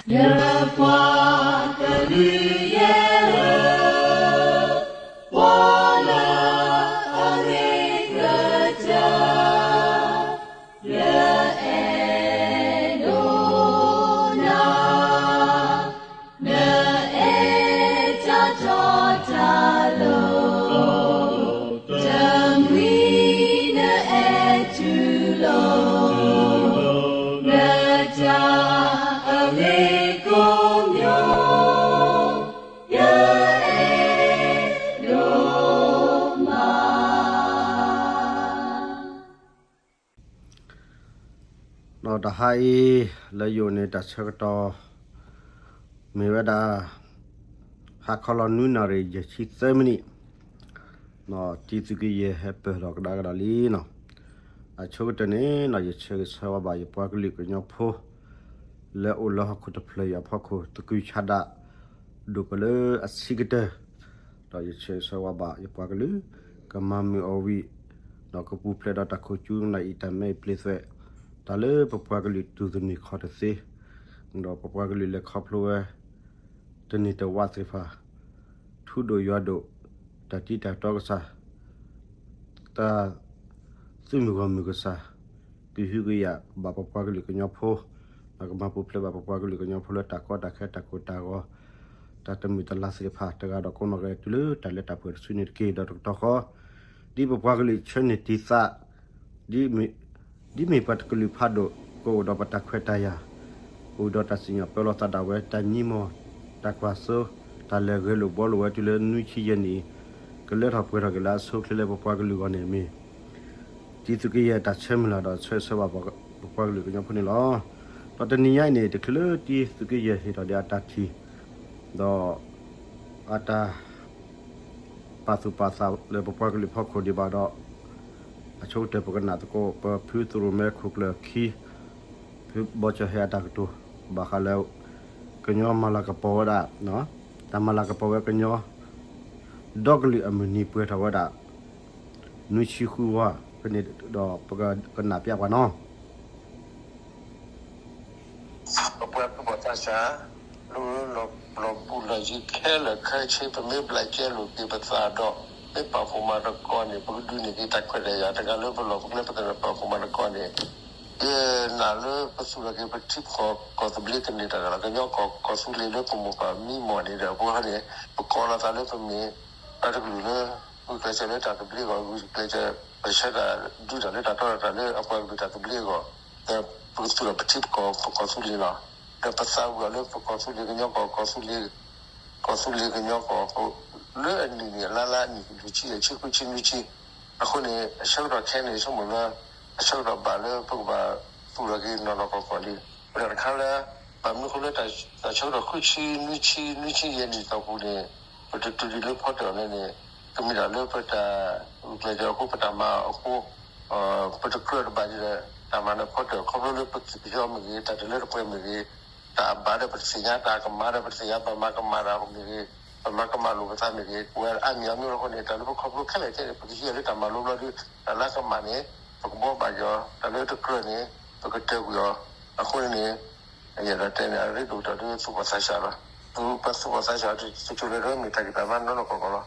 ယပှၤကလုာ်ယဲၢ်ဧၢ, ပှၤလၢအဂ့ၤကစၢ် ယအဲၣ်ဒိးနၤ, နအဲၣ်တၢ်တီတၢ်လိၤ, တမှံၤနအဲၣ်တူၢ်လိာ်, နတၢ်အဂ့ၤကိးမံၤ, ယအဲၣ်ဒိးမး. ဒီးတဟါအံၤ လၢယအိၣ်န့ၣ် တၢ်ဆၢကတီၢ် မ့ၢ်ဝဲဒၣ် ဟါခီလီၤ နွံနၣ်ရံၣ်ယဲၢ်ဆံသၢမံးနံး, တံၤသုးက့ယဲၢ်ဟဲပၢၢ်ထီၣ်ကဒါကဒီးလံနီၤ. အဆိကတၢၢ်န့ၣ်နီၤ ယဆၢဂ့ၤဆၢဝါဘၣ် ယပှၤကလုာ်ကညီဖိ လၢအိၣ်လၢဟီၣ်ခိၣ်တဖျၢၣ်အံၤအဖီခိၣ် သကုၤဆးဒး ဒိၣ်ပလၢအဆံးကတၢၢ်, ဒီးယဆၢဂ့ၤဆၢဝါဘၣ် ယပှၤကလုာ် ကမၤမုာ်အီၣ်ဝံၤ ဒီးကပူၤဖျဲးဒီးတၢ်ခိၣ်ကၠူနၢ်အံၤ တၢ်မဲအံၤပျ့ၤသွဲး, တၢ်လၢပပှၤကလုာ်တူၢ်တန့ၢ်ခီၣ်တသ့, ဒီးပပှၤကလုာ်လဲၤခီဖျိဝဲ တန့ၢ်တဝၣ်သ့ၣ်တဖၣ်, ထူဒိၣ်ယွၤဒိၣ်, တၢ်တံၤတၢ်တီကစၢ်, တၢ် သုးမုၢ်ဂီၢ်မုၢ်ကစၢ်, ကဟုကယာ်ဘၣ်ပပှၤကလုာ်ကညီဖိ, ဒီးကမၤပူၤဖျဲးဘၣ်ပပှၤကလုာ်ကညီဖိလၢတၢ်ကီတၢ်ခဲတၢ်ကိၢ်တၢ်ဂီၤ, တၢ်တမုာ်တလၤသ့ၣ်တဖၣ် တဂၤဒီးကိးနီၢ်ဂၤဒဲးတုၤလၢတၢ်လၢတၢ်ပှဲၤတစုန့ၣ်တက့ၢ်. ဒီးတကတီၢ်ဃီ, ဒ်ပပှၤကလုာ်ဆၢန့ၢ်တံၤသး ဒ်မ့ၢ်ပှၤတကလုာ်ဖးဒိၣ် ကအိၣ်ဒီးပတၢ်ခွဲးတၢ်ယာ်, အိၣ်ဒီးတၢ်စံၣ်ညီၣ်ပၢလီၤသးဒၣ်ဝဲ တၢ်မံမီၢ် တၢ်ကွၢ်စိ တၢ်လဲၤဂဲၤလိာ်ဘှီလိာ်ဝဲတုၤလၢနွံဆံယဲၢ်နံၣ်အံၤ, ကလၢထီၣ်ပှဲၤထီၣ်က့ၤလၢအဆိအချ့လၢပပှၤကလုာ်အဂီၢ်န့ၣ်မ့ၢ် တံၤသုးက့ယဲၢ်တၢ်ဆၢမုၢ်လၢ်ဒီးဆၢဂ့ၤဆၢဝါဘၣ်ပပှၤကလုာ်ကညီဖိန့ၣ်လီၤ. ဒီးတနံၤညါအံၤန့ၣ် တချုးလၢတံၤသုးက့ယဲၢ်ဟ့ၣ်ထီၣ်ဒံးအတၢ်ထံၣ် ဒီး အတၢ် ပာ်သူၣ်ပာ်သးလၢပပှၤကလုာ်ဖီခိၣ်ဒံးဘၣ်ဒီး အဆိကတၢၢ်ပကနၣ်သကိး ပဖုသရိၣ်မဲခိၣ်ကျၢၢ်ခံ ဖုဘီကၠီၣ်ဟဲအတၢ်ကတိၤ ဘၣ်ဃးလၢ ကညီမၤလၤကပီၤဝဲဒၣ် တၢ်မၤလၤကပီၤဝဲကညီ ဒီကလုာ်အမုၢ်နံၤပှဲၤထီၣ်ဝဲဒၣ် နွံဆံဃုဝါ ဖဲန့ၣ်ဒီးပကကနၣ်ပျးပှၤနီၤ ပပှၤသူၣ်ဘီၣ်သးစၢ် လၢလီၤဘူးလီၤယံၤခဲလၢာ်ခဲဆ့ ပမ့ၢ်ဘျးကဲလိာ်က့ၤပသးဒီး မ့ၢ်ပာ်ဖှိၣ်မၤသကိးန့ၣ် ပကဒုးန့ၢ်က့ၤတၢ်ခွဲးတၢ်ယာ် တဂၤလၢပလီၢ်ပကျဲ ပကလဲၤပာ်ဖှိၣ်မၤသကိးန့ၣ် ယနာ်လၢပသူၣ်ထီၣ်က့ၤ ပထံပကီၢ်ကီၢ်သူလ့ၤကန့ၢ်တၢ်ဒီး ကညီကီၢ်ကီၢ်သူလ့ၤလၢပမိၢ်ပၢ်မံမီၢ်န့ၣ်ဒီး အဃိန့ၣ် ပကိးလီၤသးလၢပမ့ၢ် ပှၤတကလုာ်လၢ ဂုာ်ကျဲးစၢးလၢတၢ်သဘျ့အဂီၢ် ဂုာ်ကျဲးစၢး ပဆၢတၢ်ဒုးတၢ်လၢတၢ်တီတၢ်တြၢ်လၢအပှၤကလုာ်တၢ်သဘျ့အဂီၢ် ဒီးပကသူၣ်ထီၣ်ပထံပကီၢ်ပကီၢ်သူလ့ၤလီၤ. ဒီးပသးဝံၣ်အီၤလၢပကီၢ်သူလ့ၤကညီကီၢ် ကီၢ်သူလ့ၤ ကီၢ်သူလ့ၤကညီကီၢ် လၢအနံၣ်န့ၣ် အလါလါအနံၣ် လွံၢ်ဆံယဲၢ်ဆံဃုဆံနွံဆံ အဃိန့ၣ် အဆၢကတီၢ်ခဲအံၤန့ၣ် ဆိကမိၣ်လၢ အဆၢကတီၢ်ဘၣ်လၢပကဘၣ်သူၣ်ထီၣ်က့ၤနီၢ်နီၢ်ကီၢ်ကီၢ်လံ. ပတၢ်တခါလၢ ဘၣ်မနုၤအဃိလၢတၢ်ဆၢကတီၢ်ဃုဆံနွံဆံ နွံဆံယဲၢ်နံၣ်အတီၢ်ပူၤန့ၣ် ပတတုၤဒံးလၢဖီတၢၣ်အီၤလဲၣ်န့ၣ် ကမ့ၢ်ဒၣ်လၢပတၢ်ဂုာ်ကျဲးစၢးအဃိ ပတၢ်မၤအဃိ ပတကြၢးတဘၣ်ဒံးဒီး တၢ်မၤလၢဖီတၢၣ် ခီဖျိလၢပက့ၤပယီၤမ့ၢ်ဂ့ၤ တၢ်တလၢတပှဲၤမ့ၢ်ဂ့ၤ တၢ်အဘၣ်ဒီးပတသ့ၣ်ညါ တၢ်ကမၣ်ဒီးပတသ့ၣ်ညါ ပမၤကမၣ်တၢ်မ့ၢ်ဂ့ၤ ပမၤကမၣ်လိာ်ပသးမ့ၢ်ဂ့ၤ ပဝဲအါမံၤအါမံၤအဃိန့ၣ် တၢ်လၢပခီဖျိခဲလၢာ်ခဲဆ့န့ၣ် ပကဟံးအီၤလၢတၢ်မၤလိဘျီဒီး တၢ်လၢကမၣ်န့ၣ် ပကဘှီဘၣ်က့ၤအီၤ တၢ်လၢတကြၢးန့ၣ် ပကတၢၢ်ကွံာ်အီၤ အဃိန့ၣ် ယအဲၣ်ဒိးတဲန့ၣ် အရ့ဒိၣ်ကတၢၢ်ဒီးသူၣ်ဘီၣ်သးစၢ်လီၤ. သူၣ်ဘီၣ်သးစၢ် တစိၤလၢမ့ၢ်တၢ်ဂံၢ်တၢ်ဘါနီၢ်နီၢ်ကီၢ်ကီၢ်လီၤ.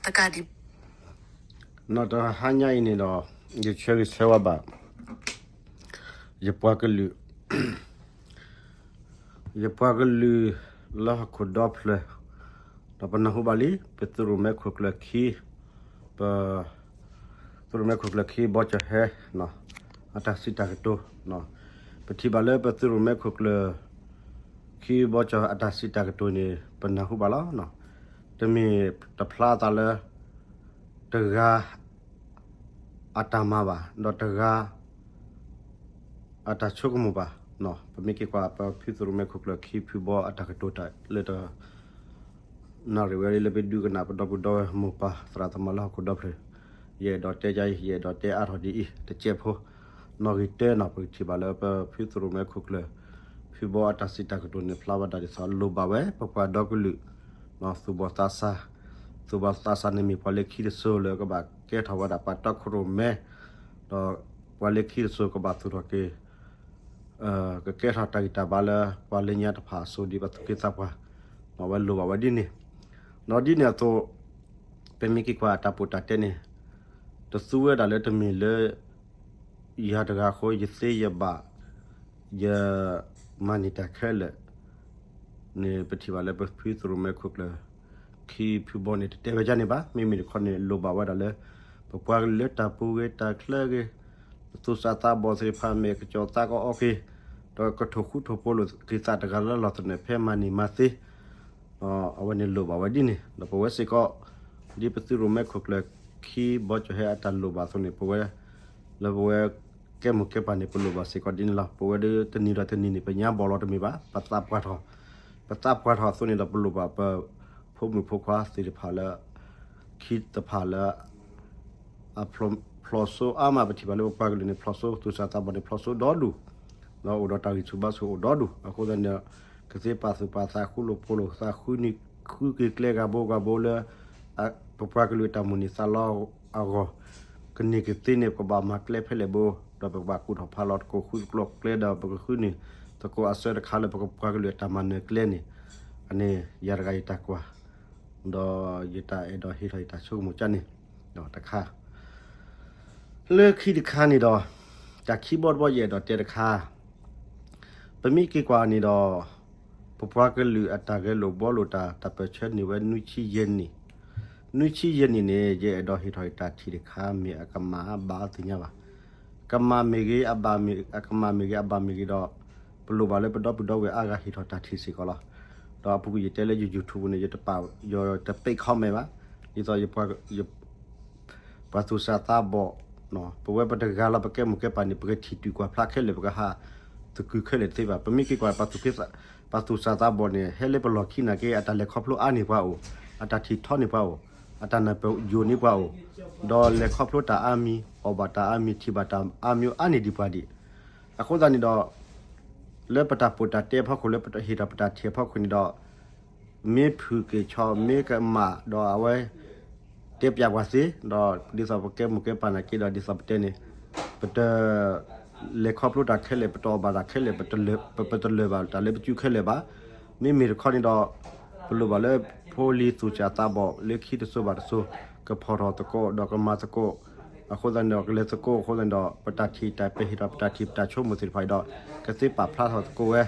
တကးဒံး နီၢ်တဟါညါအံၤန့ၣ်ဒီး ယဆၢဂ့ၤဆၢဝါဘၣ် ယပှၤကလုာ် ယပှၤကလုာ်လၢဟီၣ်ခိၣ်ဒီဖျၢၣ် ဒီးပနၢ်ဟူဘၣ်လံ ပသရိၣ်မဲခိၣ်ကျၢၢ်ခံ ပ သရိၣ်မဲခိၣ်ကျၢၢ်ခံ ဘီကၠီၣ်ဟဲ အတၢ်စံးတၢ်ကတိၤ ပထံၣ်ဘၣ်လၢပသရိၣ်မဲခိၣ်ကျၢၢ်ခံ ဘီကၠီၣ်ဟဲအတၢ်စံးတၢ်ကတိၤန့ၣ် ပနၢ်ဟူဘၣ်လီၤ. တမ့ၢ်တဖျါသးလၢ တဂၤ အတၢ်မၤဘၣ် ဒီးတဂၤ အတၢ်ဆိကမိၣ်ဘၣ်. ပမ့ၢ်က့ၤကွၢ် ပဖုသရိၣ်မဲခိၣ်ကျၢၢ်ခံ ဖုဘီအတၢ်ကတိၤတၢ်လၢတ နၣ်ရံၣ်ဝဲလၢပဒုးကနၣ် ပဒီပုၢ်ဒီဝဲၢ်မိၢ်ပၢ်သရၣ်သမါလၢဟီၣ်ခိၣ်ဒီဖျၢၣ်, ယအဲၣ်ဒိးတဲဒ်အံၤ ယအဲၣ်ဒိးတဲအါထီၣ်ဒ်အံၤ တကဲးဖိ နီၣ်ဂံၢ်တၢနီၤ ပကထံၣ်ဘၣ်လၢပဖုသရိၣ်မဲခိၣ်ကျၢၢ် ဖုဘီအတၢ်စံးတၢ်ကတိၤန့ၣ် ဖျါဝဲဒၣ်ဒ်သိးလိၣ်ဘၣ်ဝဲ ပပှၤဒီကလုာ် သူၣ်ဘီၣ်သးစၢ်, သူၣ်ဘီၣ်သးစၢ်န့ၣ်မ့ၢ်ပှၤလၢခံတစိၤလၢကဘၣ်ကဲထီၣ်ဝဲဒၣ်ပှၤတီခိၣ်ရိၣ်မဲ, ဒီးပှၤလၢခံတစိၤကဘၣ်သူၣ်ထီၣ်က့ၤ ကကဲထီၣ်တၢ်ဂံၢ်တၢ်ဘါလၢပှၤလၢညါတဖၣ်အစိၤဒ်ပသူၣ်က့သးပှၢ်, အဝဲလိၣ်ဘၣ်ဝဲဒ်န့ၣ်, ဒီးဒ်န့ၣ်အသိး ပမ့ၢ်က့ၤကွၢ်အတၢ်ပိာ်တၢ်တဲန့ၣ်, တသူဝဲဒၣ်လၢတမ့ၢ်လၢ ယၤတဂၤအဃိ ယသ့ယဘၣ် ယမၤန့ၢ်တၢ်ခဲလၢာ် န့ၣ် ပထံၣ်ဘၣ်လၢပဖုသရိၣ်မဲခိၣ်ကျၢၢ် ခံဖုဘီန့ၣ် တတဲဝဲဒ်န့ၣ်ဘၣ်. မ့မ့ၢ်တခီန့ၣ် လိၣ်ဘၣ်ဝဲဒၣ်လၢ ပပှၤကလုာ်လၢတၢ်ပူၤဂ့ၤတၢ်ချၢဂ့ၤ, ပသူၣ်စၢ်သးဘီၣ်သ့ၣ်တဖၣ် မ့ၢ်ကစီၤသးကအီက့ၤ, ဒီးကထိၣ်ဃူထိၣ်ဖိးလိာ်က့ၤသးတဂၤလၢလီၢ်သနၢၣ်ဖဲမၤန့ၢ်မၤသ့ အဝဲန့ၣ်လိၣ်ဘၣ်ဝဲဒ်န့ၣ် ဒီးပဝဲစ့ၢ်ကီး ဒ်ပသုးရိၣ်မဲခိၣ်ကျၢၢ်ခံ ဘီကၠီၣ်ဟဲအတၢ်လိၣ်ဘၣ်အသိးန့ၣ် ပဝဲ လၢပဝဲကဲမိၢ်ကဲပၢ်န့ၣ် ပလိၣ်ဘၣ်စ့ၢ်ကီးဒ်န့ၣ်လီၤ. ပဝဲဒၣ်တနံၤဒီးတနံၤန့ၣ် ပညါဘီၣ်လီၤတမ့ၢ်ဘၣ်, ပသးပှၢ်ထီၣ်, ပသးပှၢ်ထီၣ်အသိးန့ၣ်ဒီး ပလိၣ်ဘၣ်ပဖိမုၣ်ဖိခွါသ့ၣ်တဖၣ်လၢ ခံတဖၣ်လၢ အဖျိးစိအါမး ပထံၣ်ဘၣ်လၢပပှၤကလုာ်န့ၣ် ဖျိးစိ သူၣ်စၢ်သးဘီၣ်န့ၣ် ဖျိးစိဒီဒူၣ်, ဒီးအိၣ်ဒီးတၢ်ဂံၢ်ဆူၣ်ဘါဆူၣ်အိၣ်ဒီဒူၣ်. အဃိသတးန့ၣ် ကသ့ပာ်သူၣ်ပာ်သး ဃူလိာ်ဖိးလိာ်သး ဃုန့ၢ်ဃုက့ၤကျဲဂၤဘိဂၤဘိလၢ ပပှၤကလုာ်အတၢ်မိၣ်န့ၢ်သးလီအဂီၢ် ကန့ၢ်ကသ့န့ၣ် ပကဘၣ်မၤကျဲဖဲလဲၣ်ဘိ, ဒီးပကဘၣ်ကူၣ်ထီၣ်ဖးလီၤသကိးဃုသကိးကျဲ ဒီးပကဃုန့ၢ်သကိးအဆၢတခါလၢပပှၤကလုာ်အတၢ်မၤနၢၤကျဲန့ၣ်, အန့ၣ် ယၤတဂၤယတၢ်ကွၢ် ဒီးယတၢ်အဲၣ်ဒိးဟ့ၣ်ထီၣ်ယတၢ်ဆိကမိၣ်ကန့ၣ် ဒီးတခါ လၢခံတခါန့ၣ်ဒီး တၢ်ခံဘီတဘီယအဲၣ်ဒိးတဲတခါ, ပမ့ၢ်က့ၤကွၢ်န့ၣ်ဒီး ပပှၤကလုာ်အတၢ်ဂဲၤလိာ်ဘှီလိာ်တၢ် တၢ်ပၢၢ်ဆၢန့ၢ်ဝဲနွံဆံယဲၢ်နံၣ်, နွံဆံယဲၢ်နံၣ်န့ၣ် ယအဲၣ်ဒိးဟ့ၣ်ထီၣ်ယတၢ်ထံၣ်တခါ မ့ၢ်အကမၣ်အဘၣ်သ့ၣ်ညါဘၣ်. ကမၣ်မ့ၢ်ဂ့ၤ အဘၣ်မ့ၢ်, အကမၣ်မ့ၢ်ဂ့ၤ အဘၣ်မ့ၢ်ဂ့ၤဒီး ပလိၣ်ဘၣ်လၢပဒီပုၢ်ဒီဝဲၢ်အါဂၤဟ့ၣ်ထီၣ်တၢ်ထံၣ်စ့ၢ်ကီးလီၤ. ဒီးအပူၤကွံာ်ယတဲလၢယ YouTube န့ၣ် ယတပာ်, ယတပိတ် comment ဘၣ်. ဒ်သိး ပှၤသူၣ်စၢ်သးဘီၣ်, ပဝဲပတဂၤလီၤ ပကဲမိၢ်ကဲပၢ်န့ၣ် ပကထံၣ်တုၤကွၢ်ဖျါခဲလၢာ် ပကဟးသကုၤခဲလၢာ်တသ့ဘၣ်. ပမ့ၢ်က့ၤကွၢ် ပှၤသူၣ်စၢ်သးဘီၣ်န့ၣ် ဟဲလၢပလီၢ်ခံနာ်က့ အတၢ်လဲၤခီဖျိအါန့ၢ်ပှၤအိၣ်, အတၢ်ထံၣ်ထီန့ၢ်ပှၤအိၣ်, အတၢ်နၢ်ပၢၢ်ယိာ်န့ၢ်ပှၤအိၣ်, ဒီးလဲၤခီဖျိတၢ်အါမံၤ အီၣ်ဘၣ်တၢ်အါမံၤ ထံၣ်ဘၣ်တၢ်အါမံၤအါန့ၢ်ဒံးပှၤဒံး. အဃိသတးန့ၣ်ဒီး လၢပတၢ်ပိာ်တၢ်တဲအဖီခိၣ် လၢပဟ့ၣ်ထီၣ်ပတၢ်ထံၣ်အဖီခိၣ်န့ၣ်ဒီး မ့ၢ်ဖုၣ်က့ၤဆီ မ့ၢ်ကမၣ်ဒီးအဝဲ တဲပျးပှၤသ့, ဒီးဒ်သိးပကဲမိၢ်ကဲပၢ်နာ်က့ဒီး ဒ်သိးပတဲန့ၣ် ပတ လဲၤခီဖျိတၢ်ခဲလၢာ် ပတအီၣ်ဘၣ်တၢ်ခဲလၢာ် ပတလၢာ်ဘၣ်တၢ်လၢပစုခဲလၢာ်ဘၣ်. မ့မ့ၢ်တခီန့ၣ်ဒီး ပလိၣ်ဘၣ်လၢဖိလံၤသူၣ်စၢ်သးဘီၣ်လၢခံတစိၤဘၣ်တစိၤ ကဖီၣ်ထီၣ်သကိးဒီးကမၤသကိး, အဃိသတးန့ၣ်ဒီး ကလဲၤသကိးအဃိသတးန့ၣ်ဒီး ပတၢ်ထံၣ်တၢ်ပဟ့ၣ်ထီၣ်ပတၢ်ထံၣ်ပတၢ်ဆိကမိၣ်သ့ၣ်တဖၣ်အံၤဒီး ကသ့ပာ်ဖျါထီၣ်သကိးဝဲ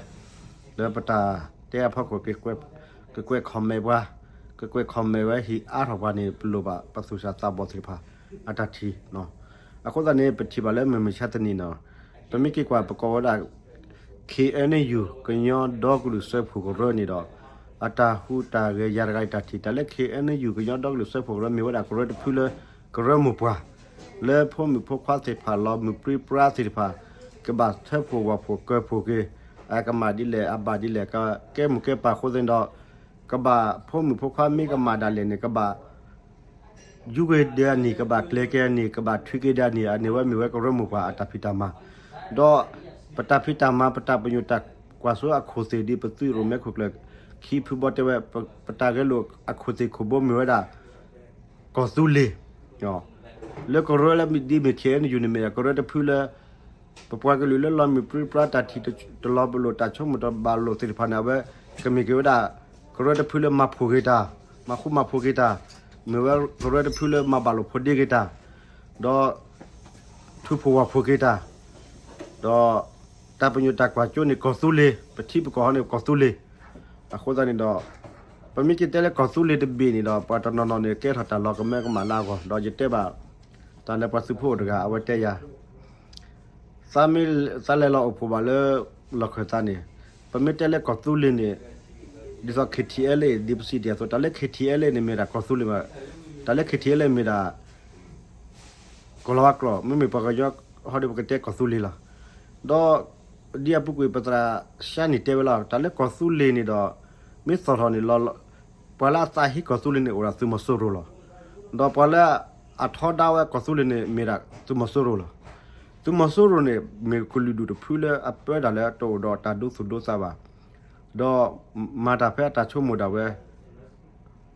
လၢပတၢ်တဲအဖီခိၣ် ကကွဲး comment ပှၤ, ကကွဲး comment ဝဲ ဟ့ၣ်အါထီၣ်ပှၤန့ၣ် ပလိၣ်ဘၣ်ပသူၣ်စၢ်သးဘီၣ်သ့ၣ်တဖၣ် အတၢ်ထံၣ်. အဃိသတးန့ၣ် ပထံၣ်ဘၣ်လၢမုၢ်မဆါတနံၤန့ၣ် ပမ့ၢ်က့ၤကွၢ် ပကိးဝဲဒၣ် KNU ကညီဒီကလုာ်စၢဖှိၣ်ကရၢန့ၣ်ဒီး အတၢ်ဟူးတၢ်ဂဲၤ ယၤတဂၤအံၤတၢ်ထံၣ် တၢ်လၢ KNU ကညီဒီကလုာ်စၢဖှိၣ်ကရၢ မ့ၢ်ဝဲဒၣ်ကရၢတဖုလၢ ကရၢမိၢ်ပှၢ် လၢဖိမုၣ်ဖိခွါသ့ၣ်တဖၣ် လီၤမုၢ်ပြံပြါသ့ၣ်တဖၣ် ကဘၣ်ထၢဖှိၣ်ဝၣ်ဖှိၣ်ကၢဖှိၣ်က့ၤ အကမၣ်ဒ်လဲၣ် အဘၣ်ဒ်လဲၣ် ကကဲမိၢ်ကဲပၢ်အဃိသတးဒီး ကဘၣ်ဖိမုၣ်ဖိခွါမ့ၢ်ကမၣ်ဒၣ်လဲာ်န့ၣ် ကဘၣ် ယူၤက့ၤဒၣ်အနံၣ် ကဘၣ်ကျဲၤက့ၤအနံၣ် ကဘၣ်ထုးက့ၤဒၣ်အနံၣ် အန့ၣ်ဝဲမ့ၢ်ဝဲကရၢမိၢ်ပှၢ်အတၢ်ဖံးတၢ်မၤ, ဒီးပတၢ်ဖံးတၢ်မၤ ပတၢ်ပညိၣ်တၢ်ကွၢ်စိအခိၣ်သ့ၣ် ဒ်ပသုးရိၣ်မဲခိၣ်ကျၢၢ် ခံဖုဘီတဲဝဲ ပတၢ်ဂဲၤလိာ်အခိၣ်သ့ၣ်ခိၣ်ဘိမ့ၢ်ဝဲဒၣ် ကီၢ်သူလ့ၤ, လၢကရၢလၢဒ်မ့ၢ် KNU န့ၣ်မ့ၢ်ဒၣ်ကရၢတဖုလၢ ပပှၤကလုာ်လၢလီၤမုၢ်ပြံပြါ တၢ်ထံၣ်တလီၤပလိာ် တၢ်ဆိကမိၣ်တဘၣ်လိာ်သ့ၣ်တဖၣ်န့ၣ် အဝဲကမ့ၢ်က့ၤဝဲဒၣ် ကရၢတဖုလၢမၤဖှိၣ်က့ၤတၢ်, မၤဃူမၤဖိးက့ၤတၢ်, မ့ၢ်ဝဲကရၢတဖုလၢမၤဘၣ်လိာ်ဖိးဒ့က့ၤတၢ်, ဒီး ထုးဖှိၣ်ဝၣ်ဖှိၣ်က့ၤတၢ်, ဒီးတၢ်ပညိၣ်တၢ်ကွၢ်စိန့ၣ် ကီၢ်သူလ့ၤ, ပထံပကီၢ်ဟီန့ၣ် ကီၢ်သူလ့ၤ, အဃိသတးန့ၣ်ဒီး ပမ့ၢ်က့ၤတဲလၢကီၢ်သူလ့ၤတဘ့ၣ်န့ၣ်ဒီး ပှၤတနီၤနီၤန့ၣ် ကဲထီၣ်တၢ်လီၤကမၢကမၣ်လၢအဂီၢ် ဒီးယတဲဘၣ် တၢ်လၢပှၤသုးဖိအိၣ်တဂၤ အဝဲတဲယၤ သးမ့ၢ်သးလဲၤလီၤအိၣ်ဖှိၣ်ဘၣ်လၢ လီၢ်ခၢၣ်သးန့ၣ် ပမ့ၢ်တဲလၢကီၢ်သူလ့ၤန့ၣ် ဒ်သိး KTLA ဒ်ပစံးဒ်အသိး တၢ်လၢ KTLA န့ၣ်မ့ၢ်ဒၣ်ကီၢ်သူလ့ၤမး, တၢ်လၢ KTLA မ့ၢ်ဒၣ် ကီၢ်လီၤဝါကျိာ် မ့မ့ၢ်ပှၤကညီဟီဒီး ပကတဲကီၢ်သူလ့ၤလီၤ. ဒီး ဒ်အပူၤကွံာ် ပသရၣ်ရှါန့ၣ်တဲဝဲလီၤ တၢ်လၢကီၢ်သူလ့ၤန့ၣ်ဒီး မ့ၢ်သီၣ်ထီၣ်န့ၣ် ပှၤလၢအသးဟ့ကီၢ်သူလ့ၤန့ၣ် အိၣ်ဒၣ်သုးမီၤစိရိၤလီၤ. ဒီးပှၤလၢအထီဒါဝဲကီၢ်သူလ့ၤန့ၣ် မ့ၢ်ဒၣ်သုးမီၤစိရိၤလီၤ. သုးမီၤစိရိၤန့ၣ် မ့ၢ်ကလုာ်ဒူၣ်တဖုလၢအပၢတၢ်လၢတအိၣ်ဒီးတၢ်ဒိသူၣ်ဒိသးဘၣ် ဒီးမၤတၢ်ဖဲအတၢ်ဆိကမိၣ်ဒၣ်ဝဲ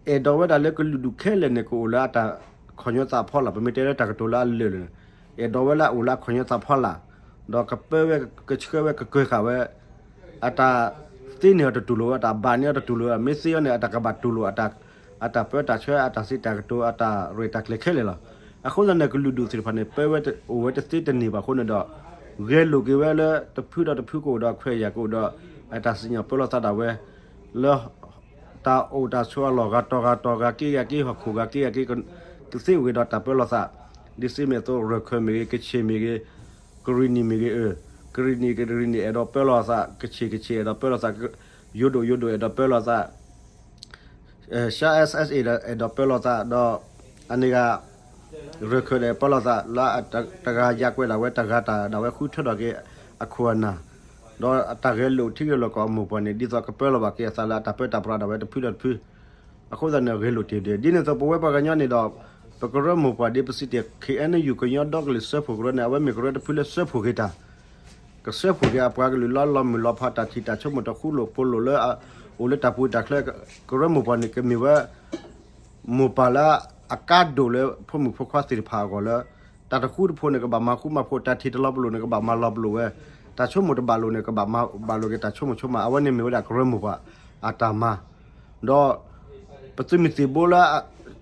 အဲၣ်ဒိးဝဲဒၣ်လၢကလုာ်ဒူၣ်ခဲလၢာ်န့ၣ် ကအိၣ်လၢအတၢ်ခီၣ်ညီသးဖီလာ် ပမ့ၢ်တဲလၢတၢ်ကတိၤလၢအလၢာ်လၢာ်န့ၣ် အဲၣ်ဒိးဝဲလၢအအိၣ်လၢအခီၣ်ညီသးဖီလာ်, ဒီးကပၢဝဲကဆှၢဝဲကကၢဃာ်ဝဲ အတၢ်သ့န့ၢ်အီၤတတူၢ်လိာ်ဝဲ အတၢ်ဘၣ်န့ၢ်အီၤတတူၢ်လိာ်ဝဲ မ့ၢ်သ့အီၤန့ၣ် အတၢ်ကဘၣ်တူၢ်လိာ် အတၢ်ပၢတၢ်ဆှၢ အတၢ်စံးတၢ်ကတိၤ အတၢ်ရဲၣ်တၢ်ကျဲၤခဲလၢာ်လီၤ. အဃိသတးန့ၣ် ကလုာ်ဒူၣ်သ့ၣ်တဖၣ်န့ၣ် ပၢဝဲအိၣ်ဝဲတသ့တန့ၢ်ဘၣ်အဃိန့ၣ်ဒီး ဂဲၤလိာ်က့ၤဝဲလၢတဖုဒီးတဖုကအိၣ်ဒီးခွဲးယာ်ကအိၣ်ဒီး အတၢ်စံၣ်ညီၣ်ပၢလီၤသးဒၣ်ဝဲ လၢ တၢ်အိၣ်တၢ်ဆိးအလီၢ် ဂၤတီၤဂၤတီၤ ဂၤက့ဂၤက့ ဟီၣ်ခိၣ်ဂၤက့ဂၤက့ ကသ့အိၣ်က့ၤဒီးတၢ်ပၢလီၤသး ဒ်သ့မ့ၢ်အသိး ရၢၢ်ခၢၣ်မ့ၢ်ဂ့ၤ ကဆ့ၣ်မ့ၢ်ဂ့ၤ ကရံၣ်နံၣ်မ့ၢ်ဂ့ၤ အၢ ကရံၣ်နံၣ် ကရံၣ်နံၣ်အဲၣ်ဒိးပၢလီၤသး ကဆ့ၣ် ကဆ့ၣ်အဲၣ်ဒိးပၢလီၤသး ယိၤဒိၣ် ယိၤဒိၣ်အဲၣ်ဒိးပၢလီၤသး ရှမ်း SSA ဒီးအဲၣ်ဒိးပၢလီၤသးဒီး အန့ၣ်ဂၤ ရၢၢ်ခၢၣ်ဒီးပၢလီၤသး လၢတဂၤယါကွဲးဒၣ်ဝဲ တဂၤတၢ်ဒၣ်ဝဲဃုထၢထီၣ်က့ၤအခိၣ်အနၢ် ဒီးအတၢ်ဂဲၤလိာ်ထံဂဲၤလိာ်ကီၢ်အမိၢ်ပှၢ်န့ၣ် ဒ်သိးကပၢလီၤဘၣ်က့ၤအသးလၢအတၢ်ပၢတၢ်ပြးဒၣ်ဝဲတဖုဒီးတဖု အဃိသတးန့ၣ် ဂဲၤလိာ်တ့ၢ်ဒၣ် ဒ်န့ၣ်အသိးပဝဲပှၤကညီန့ၣ်ဒီး ပကရၢမိၢ်ပှၢ်ဒ်ပစံးတ့ၢ် KNU ကညီဒီကလုာ်စၢဖှိၣ်ကရၢန့ၣ် အဝဲမ့ၢ်ကရၢတဖုလၢစၢဖှိၣ်က့ၤတၢ် ကစၢဖှိၣ်က့ၤအပှၤကလုာ်လၢလီၤမုၢ်လီၤဖး တၢ်ထံၣ်တၢ်ဆိကမိၣ် တၢ်ဃူလိာ်ဖိးလိာ်လၢ အိၣ်လၢတၢ်ပူၤတၢ်ချၢ ကရၢမိၢ်ပှၢ်န့ၣ် ကမ့ၢ်ဝဲ မိၢ်ပၢ်လၢအကါဒိၣ်လၢဖိမုၣ်ဖိခွါသ့ၣ်တဖၣ်အဂီၢ်လၢ တၢ်တဃူတဖိးန့ၣ် ကဘၣ်မၤဃူမၤဖိး တၢ်ထံၣ်တလီၤပလိာ်န့ၣ် ကဘၣ်မၤလီၤပလိာ်ဝဲ တၢ်ဆိကမိၣ်တဘၣ်လိာ်န့ၣ် ကဘၣ်မၤဘၣ်လိာ်က့ၤတၢ်ဆိကမိၣ်ဆိကမး အဝဲန့ၣ်မ့ၢ်ဝဲဒၣ်ကရၢမိၢ်ပှၢ်အတၢ်မၤ ဒီး ပသုးမုၢ်သံၣ်ဘိလၢ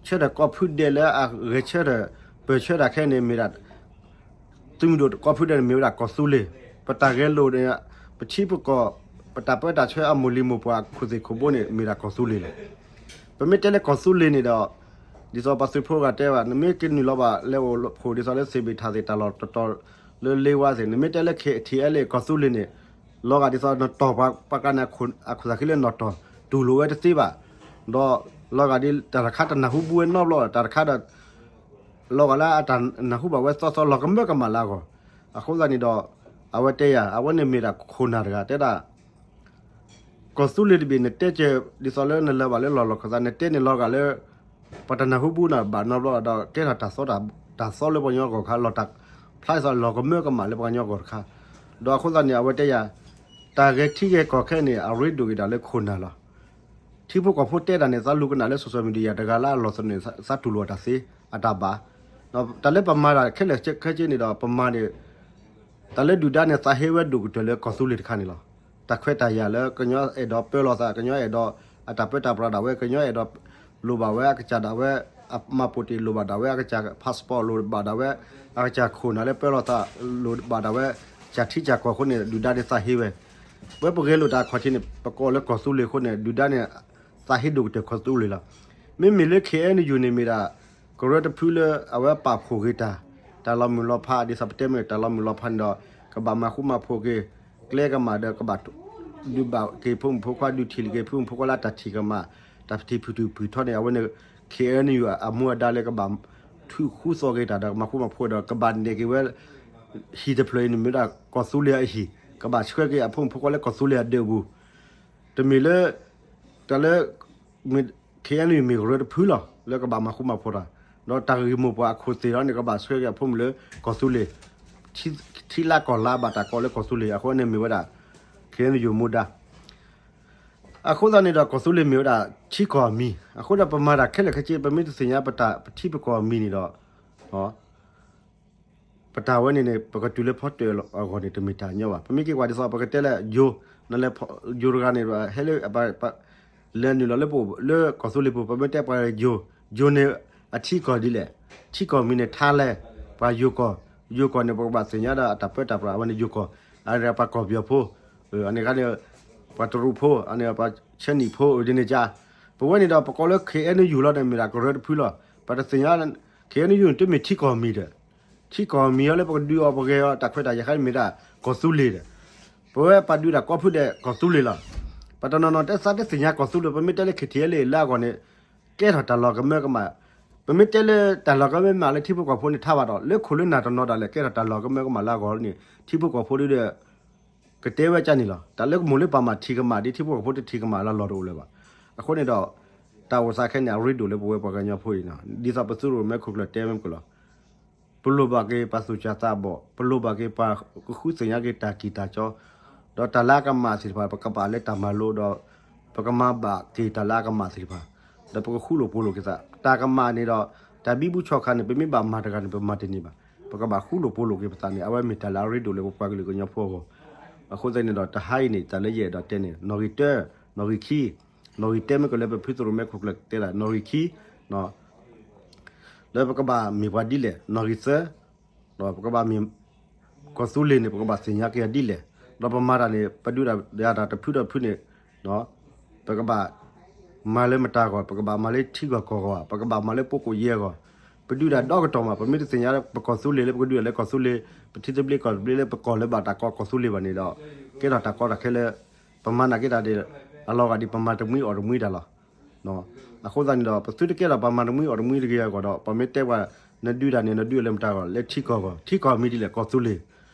ဆၢထၢၣ်ကီၢ်ဖုဒဲးလၢအဂဲၤဆၢထၢၣ် ပၢၢ်ဆၢတၢ်ခဲအံၤန့ၣ်မ့ၢ်ဒၣ် သုးမုၢ်ဒိၣ်ကီၢ်ဖုဒဲးန့ၣ် မ့ၢ်ဝဲဒၣ်ကီၢ်သူလ့ၤ ပတၢ်ဂဲၤလိာ်န့ၣ် ပထံပကီၢ် ပတၢ်ပၢတၢ်ဆှၢအမိၢ်လံၤမိၢ်ပှၢ်ခိၣ်သ့ၣ်ခိၣ်ဘိန့ၣ် မ့ၢ်ဒၣ်ကီၢ်သူလ့ၤလီၤ. ပမ့ၢ်တဲလၢကီၢ်သူလ့ၤန့ၣ်ဒီး ဒ်သိးပှၤသုးဖိဂၤတဲဘၣ် နမ့ၢ်ကနုာ်လီၤဘၣ်လဲၤအိၣ်ဖှိၣ်ဒ်သိးလၢသ့ၣ်ဘ့ၣ်ထၣ်သ့ၣ် တၢ်လီၢ်တတီၤလၢလ့ဝါသ့ၣ် နမ့ၢ်တဲလၢ KTLA ကီၢ်သူလ့ၤန့ၣ် လီၤဂာ်ဒ်သိးနတီၢ်ပှၤကါန့ၣ် အခိၣ်သးခံလၢနီၢ်တီၢ် တူၢ်လိာ်ဝဲတသ့ဘၣ် ဒီးလီၤဂာ်ဒ်တၢ်တခါတနၢ်ဟူဘူဝဲနီတဘျီ တၢ်တခါဒီး လီၤဂာ်လၢအတၢ်နၢ်ဟူဘၣ်ဝဲသီသီ လီၤကမၢကမၣ်လၢအဂီၢ် အဃိသတးန့ၣ်ဒီး အဝဲတဲယၤ အဝဲန့ၣ်မ့ၢ်ဒၣ်ခိၣ်နၢ်တဂၤ တဲဒၣ် ကီၢ်သူလ့ၤတဘ့ၣ် နတဲကဲ ဒ်သိးလၢနလၢဘၣ်လၢလီၢ်လီၢ်ခီၣ်သး နတဲန့ၣ်လီၤဂာ်လၢ ပှၤတနၢ်ဟူဘူနၤဘၣ်နီတဘျီ ဒီးကဲထီၣ်တၢ်သီ တၢ်သီလၢပှၤကညီဂီၢ်ခါ လီၤတၢ်ဖျါဒ်သိးလီၤကမၢကမၣ်လၢပှၤကညီဂီၢ်တခါ ဒီးအဃိသတးန့ၣ် အဝဲတဲယၤ တၢ်ဂဲၤထံဂဲၤကီၢ်ခဲအံၤန့ၣ် အရ့ဒိၣ်က့ၤဒၣ်လၢခိၣ်နၢ်လီၤ. ထံဖိကီၢ်ဖိတဲတၢ်န့ၣ် သးလူၤကနၣ်လၢ social media တဂၤလၢအလီၢ်သနၢၣ် သးတူၢ်လိာ်အတၢ်သ့ အတၢ်ဘၣ် တၢ်လၢပမၤတၢ်ခဲလၢာ်ခဲဆ့န့ၣ်ဒီး ပမၤန့ၣ် တၢ်လၢဒုၣ်ဒါန့ၣ် သးဟ့ဝဲဒိၣ်ကတၢၢ်လၢကီၢ်သူလ့ၤတခါန့ၣ်လီၤ. တၢ်ခွဲးတၢ်ယာ်လၢကညီအဲၣ်ဒိးပၢလီၤသး ကညီအဲၣ်ဒိးအတၢ်ပၢတၢ်ပြးဒၣ်ဝဲ ကညီအဲၣ်ဒိးလိၣ်ဘၣ်ဝဲအကစၢ်ဒၣ်ဝဲ အမှတ်ပုံတင် လိၣ်ဘၣ်ဒၣ်ဝဲအကစၢ် passport လိၣ်ဘၣ်ဒၣ်ဝဲ အကစၢ်ခိၣ်နၢ်လၢပၢလီၤသး လိၣ်ဘၣ်ဒၣ်ဝဲ ကစၢ်ထံကစၢ်ကီၢ်အဃိန့ၣ် ဒုၣ်ဒါန့ၣ်သးဟ့ဝဲ ပဝဲပဂဲၤလိာ်တၢ်အခီၣ်ထံးန့ၣ် ပကိးလၢကီၢ်သူလ့ၤအဃိန့ၣ် ဒုၣ်ဒါန့ၣ် သးဟ့ဒိၣ်ကတၢၢ်ကီၢ်သူလ့ၤလီၤ. မ့မ့ၢ်လၢ KNU န့ၣ်မ့ၢ်ဒၣ် ကရၢတဖုလၢအဝဲပာ်ဖှိၣ်က့ၤတၢ် တၢ်လီၤမုၢ်လီၤဖး ဒ်သိးပတဲမ့ၢ်တၢ်လီၤမုၢ်လီၤဖးန့ၣ်ဒီး ကဘၣ်မၤဃူမၤဖိးက့ၤ ကျဲကမၣ်ဒီးကဘၣ် ဒုးဘၣ်က့ၤဖိမုၣ်ဖိခွါ ဒုးထံၣ်က့ၤဖိမုၣ်ဖိခွါလၢတၢ်ထံၣ်ကမၣ် တၢ်ထံၣ်ဖုၣ်ထူၣ်ဖုၣ်ထီန့ၣ် အဝဲန့ၣ် KNU အမူအဒါလၢကဘၣ် ထုးဃူသီက့ၤတၢ်ဒီးကမၤဃူမၤဖိးဒီး ကဘၣ်နဲၣ်က့ၤဝဲ ဟံၣ်တဖျၢၣ်အံၤန့ၣ်မ့ၢ်ဒၣ်ကီၢ်သူလ့ၤအဟံၣ် ကဘၣ်ဆှၢက့ၤအဖိမုၣ်ဖိခွါလၢကီၢ်သူလ့ၤအဒၢးအပူၤ တမ့ၢ်လၢ တၢ်လၢ KNU မ့ၢ်ကရၢတဖုလီၤ လၢကဘၣ်မၤဃူမၤဖိးတၢ် ဒီးတၢ်ဂ့ၢ်မိၢ်ပှၢ်အခိၣ်သ့ၣ်လီၤန့ၣ် ကဘၣ်ဆှၢက့ၤအဖိမုၣ်လၢကီၢ်သူလ့ၤ ထံလါကီၢ်လါဘၣ်တၢ်ကိးလၢကီၢ်သူလ့ၤ အဃိန့ၣ်မ့ၢ်ဝဲဒၣ် KNU မူဒါ အဃိသတးန့ၣ်ဒီးကီၢ်သူလ့ၤမ့ၢ်ဝဲဒၣ် ထံကီၢ်အမံၤ အဃိဒီးပမၤတၢ်ခဲလၢာ်ခဲဆ့ ပမ့ၢ်တသ့ၣ်ညါပတၢ် ပထံပကီၢ်အမံၤန့ၣ်ဒီး ပတၢ်ဝဲန့ၣ်န့ၣ် ပကတုၤလၢဖီတၢၣ်အဂီၢ်န့ၣ် တမ့ၢ်တၢ်ညီဘၣ်. ပမ့ၢ်က့ၤကွၢ်ဒ်သိး ပကတဲလၢယိၤ, နလဲၤယိၤတဂၤန့ၣ် ဟဲလၢ လဲၤနုာ်လီၤလၢပအိၣ်လၢကီၢ်သူလ့ၤပူၤ ပမ့ၢ်တဲပှၤယိၤ, ယိၤန့ၣ် အထံကီၢ်ဒ်လဲၣ်, ထံကီၢ်မံၤန့ၣ် ထါလဲၣ်, ပှၤယိၤကီၢ်, ယိၤကီၢ်န့ၣ် ပကဘၣ်သ့ၣ်ညါဒီးအတၢ်ပၢတၢ်ပြး အဝဲန့ၣ်ယိၤကီၢ်, အန့ၣ်ပှၤကီၢ်ပယီၤဖိ, အန့ၣ်ခါန့ၣ် ပှၤတရူးဖိ, အန့ၣ်ပှၤဆဲနံၣ်ဖိ ဒ်န့ၣ်ကါ, ပဝဲန့ၣ်ဒီး ပကိးလၢ KNU လီၤန့ၣ် မ့ၢ်ဒၣ်ကရၢတဖုလီၤ. ပတသ့ၣ်ညါ KNU န့ၣ် တမ့ၢ်ထံကီၢ်မံၤဒီး ထံကီၢ်မံၤအီၤလၢပကဒုးအီၤပဂဲၤအီၤ တၢ်ခွဲးတၢ်ယာ်ခါန့ၣ်မ့ၢ်ဒၣ်ကီၢ်သူလ့ၤဒီး ပဝဲပာ်ဒုးဒၣ်ကီၢ်ဖုဒဲးကီၢ်သူလ့ၤလီၤ. ပတနီၤနီၤတဲသးတသ့ၣ်ညါကီၢ်သူလ့ၤ ပမ့ၢ်တဲလၢ KTLA လၢအဂီၢ်န့ၣ် ကဲထီၣ်တၢ်လီၤကမၢကမၣ်, ပမ့ၢ်တဲလၢတၢ်လီၤကမၢကမၣ်လၢထံဖိကီၢ်ဖိန့ၣ်ထါဘၣ်ဒီး လၢခိၣ်လၢနၢ်တနီၤဒၣ်လဲာ် ကဲထီၣ်တၢ်လီၤကမၢကမၣ်လၢအဂီၢ်န့ၣ် ထံဖိကီၢ်ဖိဒီး ကတဲဝဲကၢ်န့ၣ်လီၤ. တၢ်လၢကမိၣ်လၢပာ်မၤထံၣ်ကမၣ်ဒ်ထံဖိကီၢ်ဖိတထံၣ်ကမၣ်လၢလီၤတအိၣ်လၢၤဘၣ်. အဃိန့ၣ်ဒီး တၢ်အိၣ်သးခဲန့ၣ် အရ့ဒိၣ်လၢပဝဲပှၤကညီဖိအံၤန့ၣ် ဒ်သိးပသုးရိၣ်မဲခိၣ်ကျၢၢ်တဲမ့ၢ်ကလီၤ ပလိၣ်ဘၣ်က့ၤပှၤသူၣ်စၢ်သးဘီၣ်, ပလိၣ်ဘၣ်က့ၤပှၤကဃုသ့ၣ်ညါက့ၤတၢ်တံၢ်တၢ်ကၠီ, ဒီးတၢ်လၢအကမၣ်သ့ၣ်တဖၣ် ပကပာ်လၢတၢ်မၤလိဒီး ပကမၤဘၣ်က့ၤတၢ်လၢအကမၣ်သ့ၣ်တဖၣ်, ဒီးပကဃူလိာ်ဖိးလိာ်က့ၤသး တၢ်ကမၣ်န့ၣ်ဒီး တၢ်ဘံဘူဆီၣ်ခါန့ၣ် ပမ့ၢ်ဘၣ်မၤတဂၤန့ၣ် ပမၤတန့ၢ်ဘၣ်. ပ ပကဘၣ်ဃူလိာ်ဖိးလိာ်က့ၤပသးန့ၣ် အဝဲမ့ၢ်တၢ်လၢအရ့ဒိၣ်လၢပပှၤကလုာ်ကညီဖိအဂီၢ်. အဃိသတးန့ၣ်ဒီး တဟါအံၤန့ၣ် တၢ်လၢယအဲၣ်ဒိးတဲန့ၣ် နီၣ်ဂံၢ်တၢ, နီၣ်ဂံၢ်ခံ, နီၣ်ဂံၢ်တၢမ့ၢ်ကလၢပဖုသရိၣ်မဲခိၣ်ကျၢၢ်တဲဒၣ် နီၣ်ဂံၢ်ခံ လၢပကဘၣ်မ့ၢ်ပှၤဒ်လဲၣ်, နီၣ်ဂံၢ်သၢ ဒီးပကဘၣ်မ့ၢ် ကီၢ်သူလ့ၤန့ၣ် ပကဘၣ်သ့ၣ်ညါက့ၤဒ်လဲၣ်. ဒီးပမၤတၢ်န့ၣ် ပဒုးဒၣ်တၢ်တဖုဒီးတဖုန့ၣ် ပကဘၣ်မၤလၢမတၤအဂီၢ်, ပကဘၣ်မၤလၢထံဂီၢ်ကီၢ်ဂီၢ်, ပကဘၣ်မၤလၢပကိးယဲၢ်အဂီၢ်, ပဒုးဒၣ်ဒီကတီၢ်မး, ပမ့ၢ်တသ့ၣ်ညါပကီၢ်သူလ့ၤလၢပကဒုးဒၣ်လၢကီၢ်သူလ့ၤ, ပထံသဘျ့ကီၢ်သဘျ့လၢပကီၢ်လၢဘၣ်တၢ်ကိးကီၢ်သူလ့ၤဘၣ်န့ၣ်ဒီး ကဲထီၣ်တၢ်ကီတၢ်ခဲလၢ ပမၤနာ်က့တၢ်ဒ် အလီၤဂာ်ဒ်ပမၤတမှံအီၣ်တမှံတၢ်လီၤ. အဃိသတးန့ၣ်ဒီး ပသုတကဲထီၣ်ပှၤမၤတမှံအီၣ်တမှံတဂ့ၤအဂီၢ်ဒီး ပမ့ၢ်တဲပှၤ နဒုးတၢ်န့ၣ် နဒုးလၢမတၤအဂီၢ်, လၢထံကီၢ်အဂီၢ်, ထံကီၢ်မံၤဒ်လဲၣ် ကီၢ်သူလ့ၤ,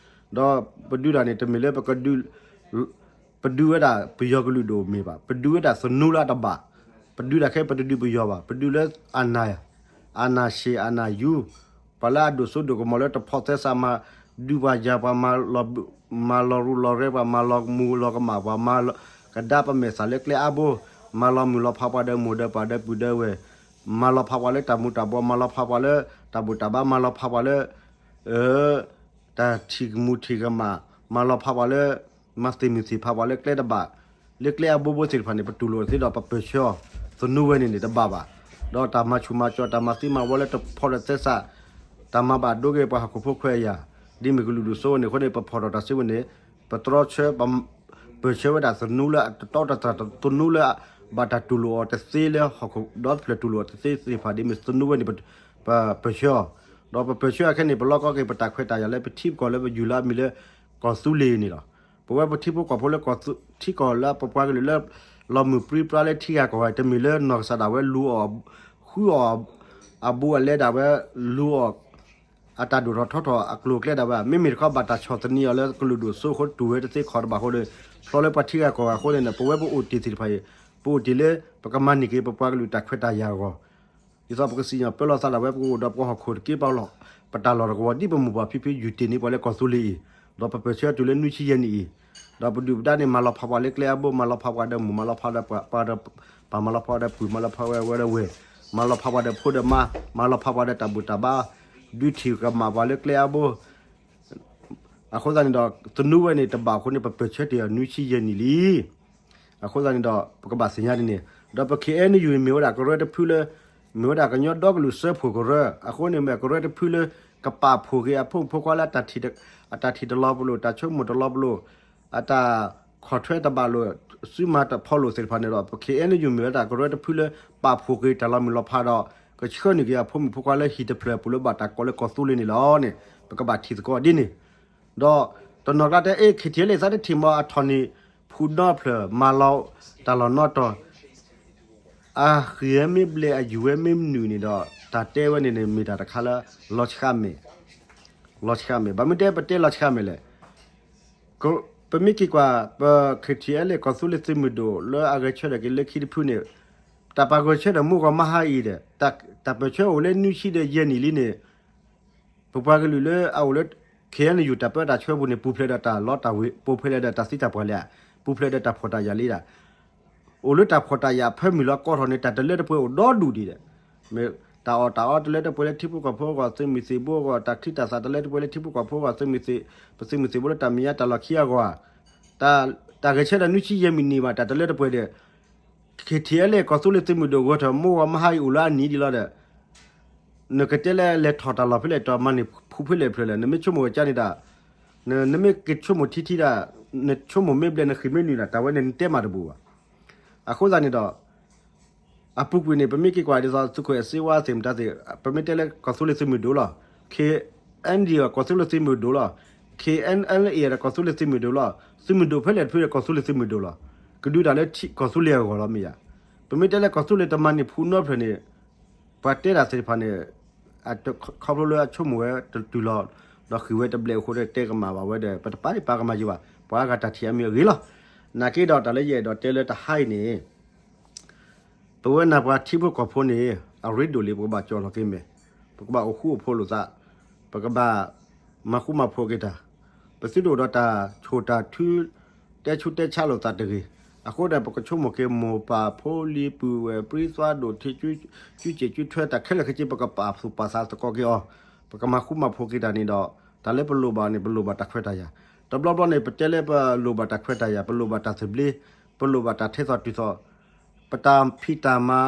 ဒီးပဒုးတၢ်န့ၣ် တမ့ၢ်လၢပကဒုး ပဒုးဝဲဒၣ်ပယီၤကလုာ်ဒိၣ်မ့ၢ်ဘၣ်, ပဒုးဝဲဒၣ်သနူလၢအတဘၣ်, ပဒုးတၢ်ခဲ ပတဒုးပယီၤဘၣ်, ပဒုးလၢ အာဏာရှင်, အာဏာယူ, ပှၤလၢအဒိၣ်စိဒိၣ်ကမီၤလၢတဖိးသဲစးမၤဒုးပှၤယၤ, ပှၤမၤလီၤ မၤလီၤရူလီၤရဲ, ပှၤမၤလီၤမူလီၤကမၣ်, ပှၤမၤကဒါပမဲာ်သးလၢကျဲအါဘိ, မၤလီၤမုၢ်လီၤဖးပှၤဒီးမိၢ်ဒီးပၢ်ဒီးပုၢ်ဒီးဝဲၢ်, မၤလီၤဖးပှၤလၢတၢ်မူၤတၢ်ဘှီး, မၤလီၤဖးပှၤလၢတၢ်ဘူၣ်တၢ်ဘါ, မၤလီၤဖးပှၤလၢ တၢ်ထံၣ်ကမူၤထံၣ်ကမၣ်, မၤလီၤဖးပှၤလၢ မၤသ့ၣ်မုၢ်သ့ၣ်ဖးပှၤလၢကျဲတဘၣ်, လၢကျဲအဘိဘိသ့ၣ်တဖၣ်န့ၣ် ပတူၢ်လိာ်သ့ဒီးပပၢၢ်ဆၢအီၤ, သနူဝဲန့ၣ်န့ၣ်တဘၣ်ဘၣ်. ဒီးတၢ်မၤဆူၣ်မၤစီၤ, တၢ်မၤသံမၤဝီလၢတဖိးဒီးသဲစး, တၢ်မၤဘၣ်ဒိက့ၤပှၤဟီၣ်ခိၣ်ဖိခွဲးယာ်, ဒ်မ့ၢ်ကလုာ်ဒိၣ်စိန့ၣ်အဃိန့ၣ် ပဖီၣ်ထီၣ်တၢ်စုဝဲန့ၣ်, ပတြီဆၢ, ပပၢၢ်ဆၢဝဲဒၣ်သနူလၢအတတီတတြၢ်, သနူလၢ ဘၣ်တၢ်တူၢ်လိာ်အီၤတသ့လၢဟီၣ်ခိၣ်ဒီတဖျၢၣ်တူၢ်လိာ်အီၤတသ့သ့ၣ်တဖၣ် ဒ်မ့ၢ်သနူဝဲန့ၣ် ပပၢၢ်ဆၢအီၤ, ဒီးပပၢၢ်ဆၢအခဲန့ၣ် ပလီၢ်ကီက့ၤပတၢ်ခွဲးတၢ်ယာ်လၢပထံပကီၢ်လၢပယူၤလၢအမံၤလၢ ကီၢ်သူလ့ၤန့ၣ်လီၤ. ပဝဲပထံဖိကီၢ်ဖိလၢကီၢ်သူ, ထံကီၢ်လၢပပှၤကလုာ်လၢ လီၤမုၢ်ပြံပြါလၢထံဂၤကီၢ်ဂၤ တမ့ၢ်လၢနီၢ်ကစၢ်ဒၣ်ဝဲလူၤအီၣ်, ဃုအီၣ်, အဘူးအလဲဒၣ်ဝဲလူၤအီၣ် အတၢ်ဒိၣ်ထီၣ်ထီထီၣ်အကျိၤအကျဲဒၣ်ဝဲ, မ့မ့ၢ်တခီဘၣ်တၢ်ဆီၣ်သနံးအီၤလၢကလုာ်ဒိၣ်စိအဃိ တူၢ်ဝဲတသ့ခီၣ်တဘၣ်အဃိန့ၣ်, ဖျီလၢပှၤထံဂၤကီၢ်ဂၤအဃိန့ၣ် ပဝဲပအိၣ်တ့ၢ်သ့ၣ်တဖၣ်အံၤ, ပအိၣ်တ့ၢ်လၢ ပကမၤန့ၢ်က့ၤပပှၤကလုာ်တၢ်ခွဲးတၢ်ယာ်အဂီၢ် ဒ်သိးပကစံၣ်ညီၣ်ပၢလီၤသးဒၣ်ဝဲ ပကအိၣ်ဒီးပဟီၣ်ခိၣ်တက့ၢ်ပလီၢ်, ပတၢ်လီၢ်တကဝီၤ ဒ်ပမိၢ်ပၢ်ဖံဖုယူၤတ့ၢ်န့ၢ်ပှၤလၢကီၢ်သူလ့ၤအံၤ, ဒီးပပၢၢ်ဆၢတုၤလၢနွံဆံယဲၢ်နံၣ်အံၤ, ဒီးပဒုၣ်ပဒါန့ၣ် မၤလီၤဖးပှၤလၢကျဲအဘိ, မၤလီၤဖးပှၤဒီးမိၢ်, မၤလီၤဖးဒီးပၢ်, မၤလီၤဖးပှၤဒီးပုၢ်, မၤလီၤဖးဝဲဝဲဒီးဝဲၢ်, မၤလီၤဖးပှၤဒီးဖိဒီးမါ, မၤလီၤဖးပှၤဒီးတၢ်ဘူၣ်တၢ်ဘါ, ဒုးထံၣ်ကမၣ်ပှၤလၢကျဲအဘိ အဃိသတးန့ၣ်ဒီး သနူဝဲန့ၣ်တဘၣ်အဃိန့ၣ် ပပၢၢ်ဆၢတ့ၢ်အီၤနွံဆံယဲၢ်နံၣ်လံ. အဃိသတးန့ၣ်ဒီး ပကဘၣ်သ့ၣ်ညါဒ်န့ၣ်, ဒီးပ ခ့ၣ်အဲၣ်ယူၣ် မ့ၢ်ဝဲဒၣ်ကရၢတဖုလၢ, မ့ၢ်ဝဲဒၣ်ကညီဒီကလုာ်စၢဖှိၣ်ကရၢ, အဃိန့ၣ်မ့ၢ်ကရၢတဖုလၢ ကပာ်ဖှိၣ်က့ၤအဖိမုၣ်ဖိခွါလၢ အတၢ်ထံၣ်တလီၤပလိာ်, တၢ်ဆိကမိၣ်တလီၤပလိာ်, အတၢ်ခီၣ်ထွဲတဘၣ်လိာ်, စုမၤတဖီလိာ်သ့ၣ်တဖၣ်န့ၣ်ဒီး ပ ခ့ၣ်အဲၣ်ယူၣ် မ့ၢ်ဝဲဒၣ်ကရၢတဖုလၢ ပာ်ဖှိၣ်က့ၤတၢ်လီၤမုၢ်လီၤဖးဒီး ကဆှၢနုာ်က့ၤအဖိမုၣ်ဖိခွါလၢဟံၣ်တဖျၢၣ်အပူၤလၢဘၣ်တၢ်ကိးလၢကီၢ်သူလ့ၤန့ၣ်လီၤ. န့ၣ် ပကဘၣ်ထံၣ်သကိးဒ်န့ၣ်, ဒီးတနီၤကျါတဲ အ့ ခ့ၣ်ထံၣ်အဲလ့ၣ် သးတထံၣ်မး အထီၣ်န့ၢ်ဖုနီတဖျၢၣ် မၤလီၤတၢ်လီၢ်နီတီၤ အဃံၤဝဲမ့ၢ်ဘျဲၣ် အယူၤဝဲမ့ၢ်မနုၤန့ၣ်ဒီး တၢ်တဲဝဲန့ၣ်န့ၣ် မ့ၢ်တၢ်တခါလၢ လီၤဆှးမဲာ်, လီၤဆှးမဲာ်. ဘၣ်မနုၤတဲပတဲလီၤဆှးမဲာ်လဲၣ်. ပမ့ၢ်က့ၤကွၢ် ပ ခ့ၣ်ထံၣ်အဲလ့ၣ် ကီၢ်သူလ့ၤသုးမုၢ်ဒိၣ် လၢအဂဲၤဆၢထၢၣ်က့ၤလၢခံတဖုန့ၣ်, တၢ်ပာ်ဂဲၤဆၢထၢၣ်မုၢ်ဂီၤမဟါအံၤဒီး တၢ်ပၢၢ်ဆၢအိၣ်လၢနွံဆံဒီးယဲၢ်နံၣ်လံန့ၣ် ပပှၤကလုာ်လၢအအိၣ်လၢ ခ့ၣ်အဲၣ်ယူၣ် တၢ်ပၢတၢ်ဆှၢပူၤန့ၣ် ပူၤဖျဲးဒီးတၢ်လီတၢ်ဝ့ၤ, ပူၤဖျဲးဒီးတၢ်သံတၢ်ပှၢ်လၢ, ပူၤဖျဲးဒီးတၢ်ဖှီၣ်တၢ်ယာ်လံဒၣ်. အိၣ်လၢတၢ်ဖှီၣ်တၢ်ယာ်အဖၢမုၢ်လီၤကီထီၣ်န့ၣ် တၢ်တလၢတပှဲၤအိၣ်ဒီဒူၣ်ဒံးဒီး, မ့ၢ်တၢ်အီၣ်တၢ်အီတလၢတပှဲၤလၢထံဖိကီၢ်ဖိအဂီၢ်, သုးမုၢ်သံၣ်ဘိအဂီၢ်, တၢ်ချံတၢ်သၣ်တလၢတပှဲၤလၢထံဖိကီၢ်ဖိအဂီၢ်, သုးမုၢ်သံၣ်, ပသုးမုၢ်သံၣ်ဘိလၢတၢ်မဲာ်ညါတၢ်လီၢ်ခံအဂီၢ်, တၢ်, တၢ်ဂဲၤဆၢထၢၣ်နွံဆံယဲၢ်နံၣ်ဘၣ် တၢ်တလၢတပှဲၤဒီး ခ့ၣ်ထံၣ်အဲလ့ၣ် ကီၢ်သူလ့ၤသုးမုၢ်ဒိၣ် ဂဲၤထီၣ်မုၢ်ဂီၤမဟါအံၤအိၣ်လၢအနံၤဒံးလီၤဒီး နကတဲလၢလဲၤထီၣ်တၢ်လီၢ်ဖဲလဲၣ် တၢ်မၤန့ၢ်ဖုဖဲလဲၣ်ဖျၢၣ်လဲၣ် နမ့ၢ်ဆိကမိၣ်ကကါန့ၣ်ဒၣ်, နမ့ၢ်က့ၤဆိကမိၣ်ထံထံဒၣ်, နဆိကမိၣ်မ့ၢ်ဘျဲၣ် နဃံၢ်မ့ၢ်နုာ်ဒၣ် တၢ်ဝဲန့ၣ်နတဲမးတဘူးဘၣ်. အဃိသတးန့ၣ်ဒီး အပူၤကွံာ်န့ၣ် ပမ့ၢ်က့ၤကွၢ်ဒ်သိးသုးခိၣ်အဲၣ်စ့ဝါသ့ၣ်မတၤသ့ၣ် ပမ့ၢ်တဲလၢကီၢ်သူလ့ၤသုးမုၢ်ဒိၣ်လီၤ. ခ့ၣ်အဲၣ်ယူၣ် ကီၢ်သူလ့ၤသုးမုၢ်ဒိၣ်လီၤ. ခ့ၣ်အဲၣ်အယ်လ်အ့ ဒီးကီၢ်သူလ့ၤသုးမုၢ်ဒိၣ်လီၤ. သုးမုၢ်ဒိၣ်ဖဲလဲၣ်တဖုဒီးကီၢ်သူလ့ၤသုးမုၢ်ဒိၣ်လီၤ. ကဒုးတၢ်လၢကီၢ်သူလ့ၤအဂီၢ်လီၤမ့ၢ်ဧါ. ပမ့ၢ်တဲလၢကီၢ်သူလ့ၤတမၤန့ၢ်ဖုနီတဖျၢၣ်န့ၣ် ပှၤတဲတၢ်သ့ၣ်တဖၣ်န့ၣ် ခီဖျိလၢအဆိကမိၣ်ဝဲတတုၤလီၤ, ဒီးဃ့ၢ်ဝဲတဘျဲၣ်အဃိဒီးတဲကမၣ်ဘၣ်ဝဲဒီး ပတပာ်ဒံးပာ်ကမၣ်ယံၤဘၣ်, ပှၤအဂၤတၢ်ထံၣ်အမံၤအဂ့ၤလီၤ. နာ်က့ဒီးတၢ်လၢယအဲၣ်ဒိးတဲလၢတဟါအံၤန့ၣ် ပဝဲနၢ်ပှၤထံဖိကီၢ်ဖိန့ၣ် အရ့ဒိၣ်လံ ပကဘၣ်ကၠီၣ်လီၤက့ၤမဲာ်, ပကဘၣ်အိၣ်ဃူအိၣ်ဖိးလိာ်သး, ပကဘၣ်မၤဃူမၤဖိးက့ၤတၢ်, ပသုတအိၣ်ဒီးတၢ်ဆိၣ်တၢ်ထု တဲဆူတဲဆါလိာ်သးတဂ့ၤ. အဃိဒီး ပကဆိကမိၣ်က့ၤမိၢ်ပၢ်ဖိလံၤပုၢ်ဝဲၢ်ပြံသွါဒိၣ်ထံ ကုစ့ၣ်ကုထွဲတၢ်ခဲလၢာ်ခဲဆ့ ပကပာ်သူၣ်ပာ်သးသကိးက့ၤအီၤ, ပကမၤဃူမၤဖိးက့ၤတၢ်န့ၣ်ဒီး တၢ်လၢပလိၣ်ဘၣ်န့ၣ် ပလိၣ်ဘၣ်တၢ်ခွဲးတၢ်ယာ်. တဘျီဘျီန့ၣ် ပတဲလၢပလိၣ်ဘၣ်တၢ်ခွဲးတၢ်ယာ်, ပလိၣ်ဘၣ်တၢ်သဘျ့, ပလိၣ်ဘၣ်တၢ်ထဲသိးတုၤသိး, ပတၢ်ဖံးတၢ်မၤ,